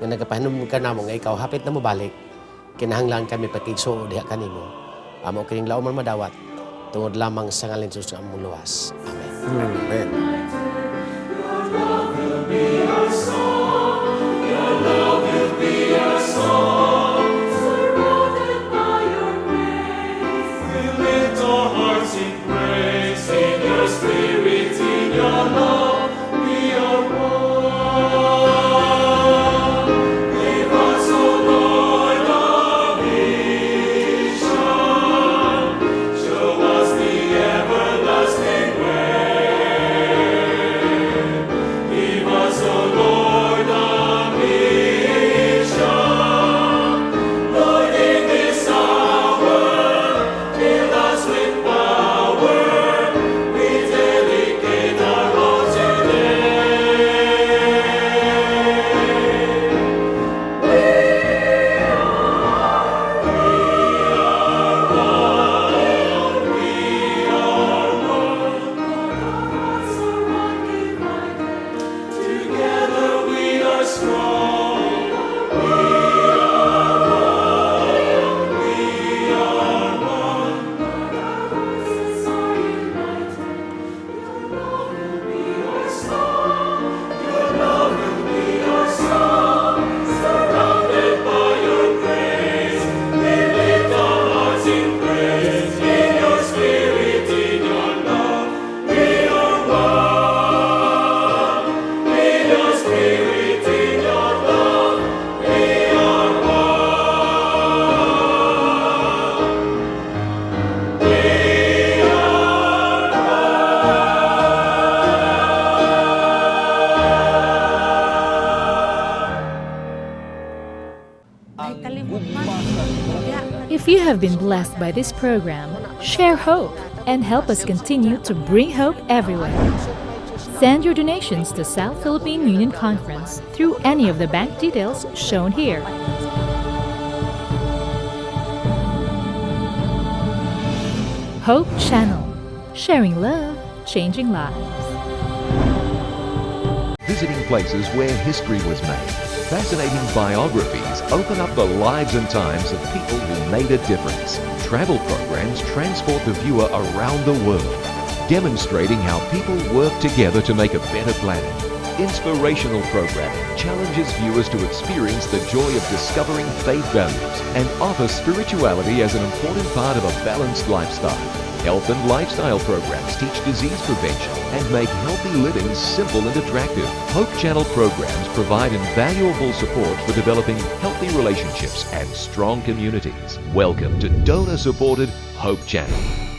nga nagapahinumdum ka namo nga ikaw hapit na mobalik. Kinahanglan kami pakigsuo diha kanimo. Amo kining lauman madawat tungod lamang sa ngalan ni Jesus nga among luwas. Amen. Amen. Your love Will be our song. Your love will be our song. Surrounded by your grace. We lift our hearts in praise, in your spirit, in your love, we are one. Give us, O Lord, a vision. Show us the everlasting way. you have been blessed by this program, share hope and help us continue to bring hope everywhere. Send your donations to South Philippine Union Conference through any of the bank details shown here. Hope Channel, sharing love, changing lives. Visiting places where history was made. Fascinating biographies open up the lives and times of people who made a difference. Travel programs transport the viewer around the world, demonstrating how people work together to make a better planet. Inspirational programming challenges viewers to experience the joy of discovering faith values and offer spirituality as an important part of a balanced lifestyle. Health and lifestyle programs teach disease prevention and make healthy living simple and attractive. Hope Channel programs provide invaluable support for developing healthy relationships and strong communities. Welcome to donor supported Hope Channel.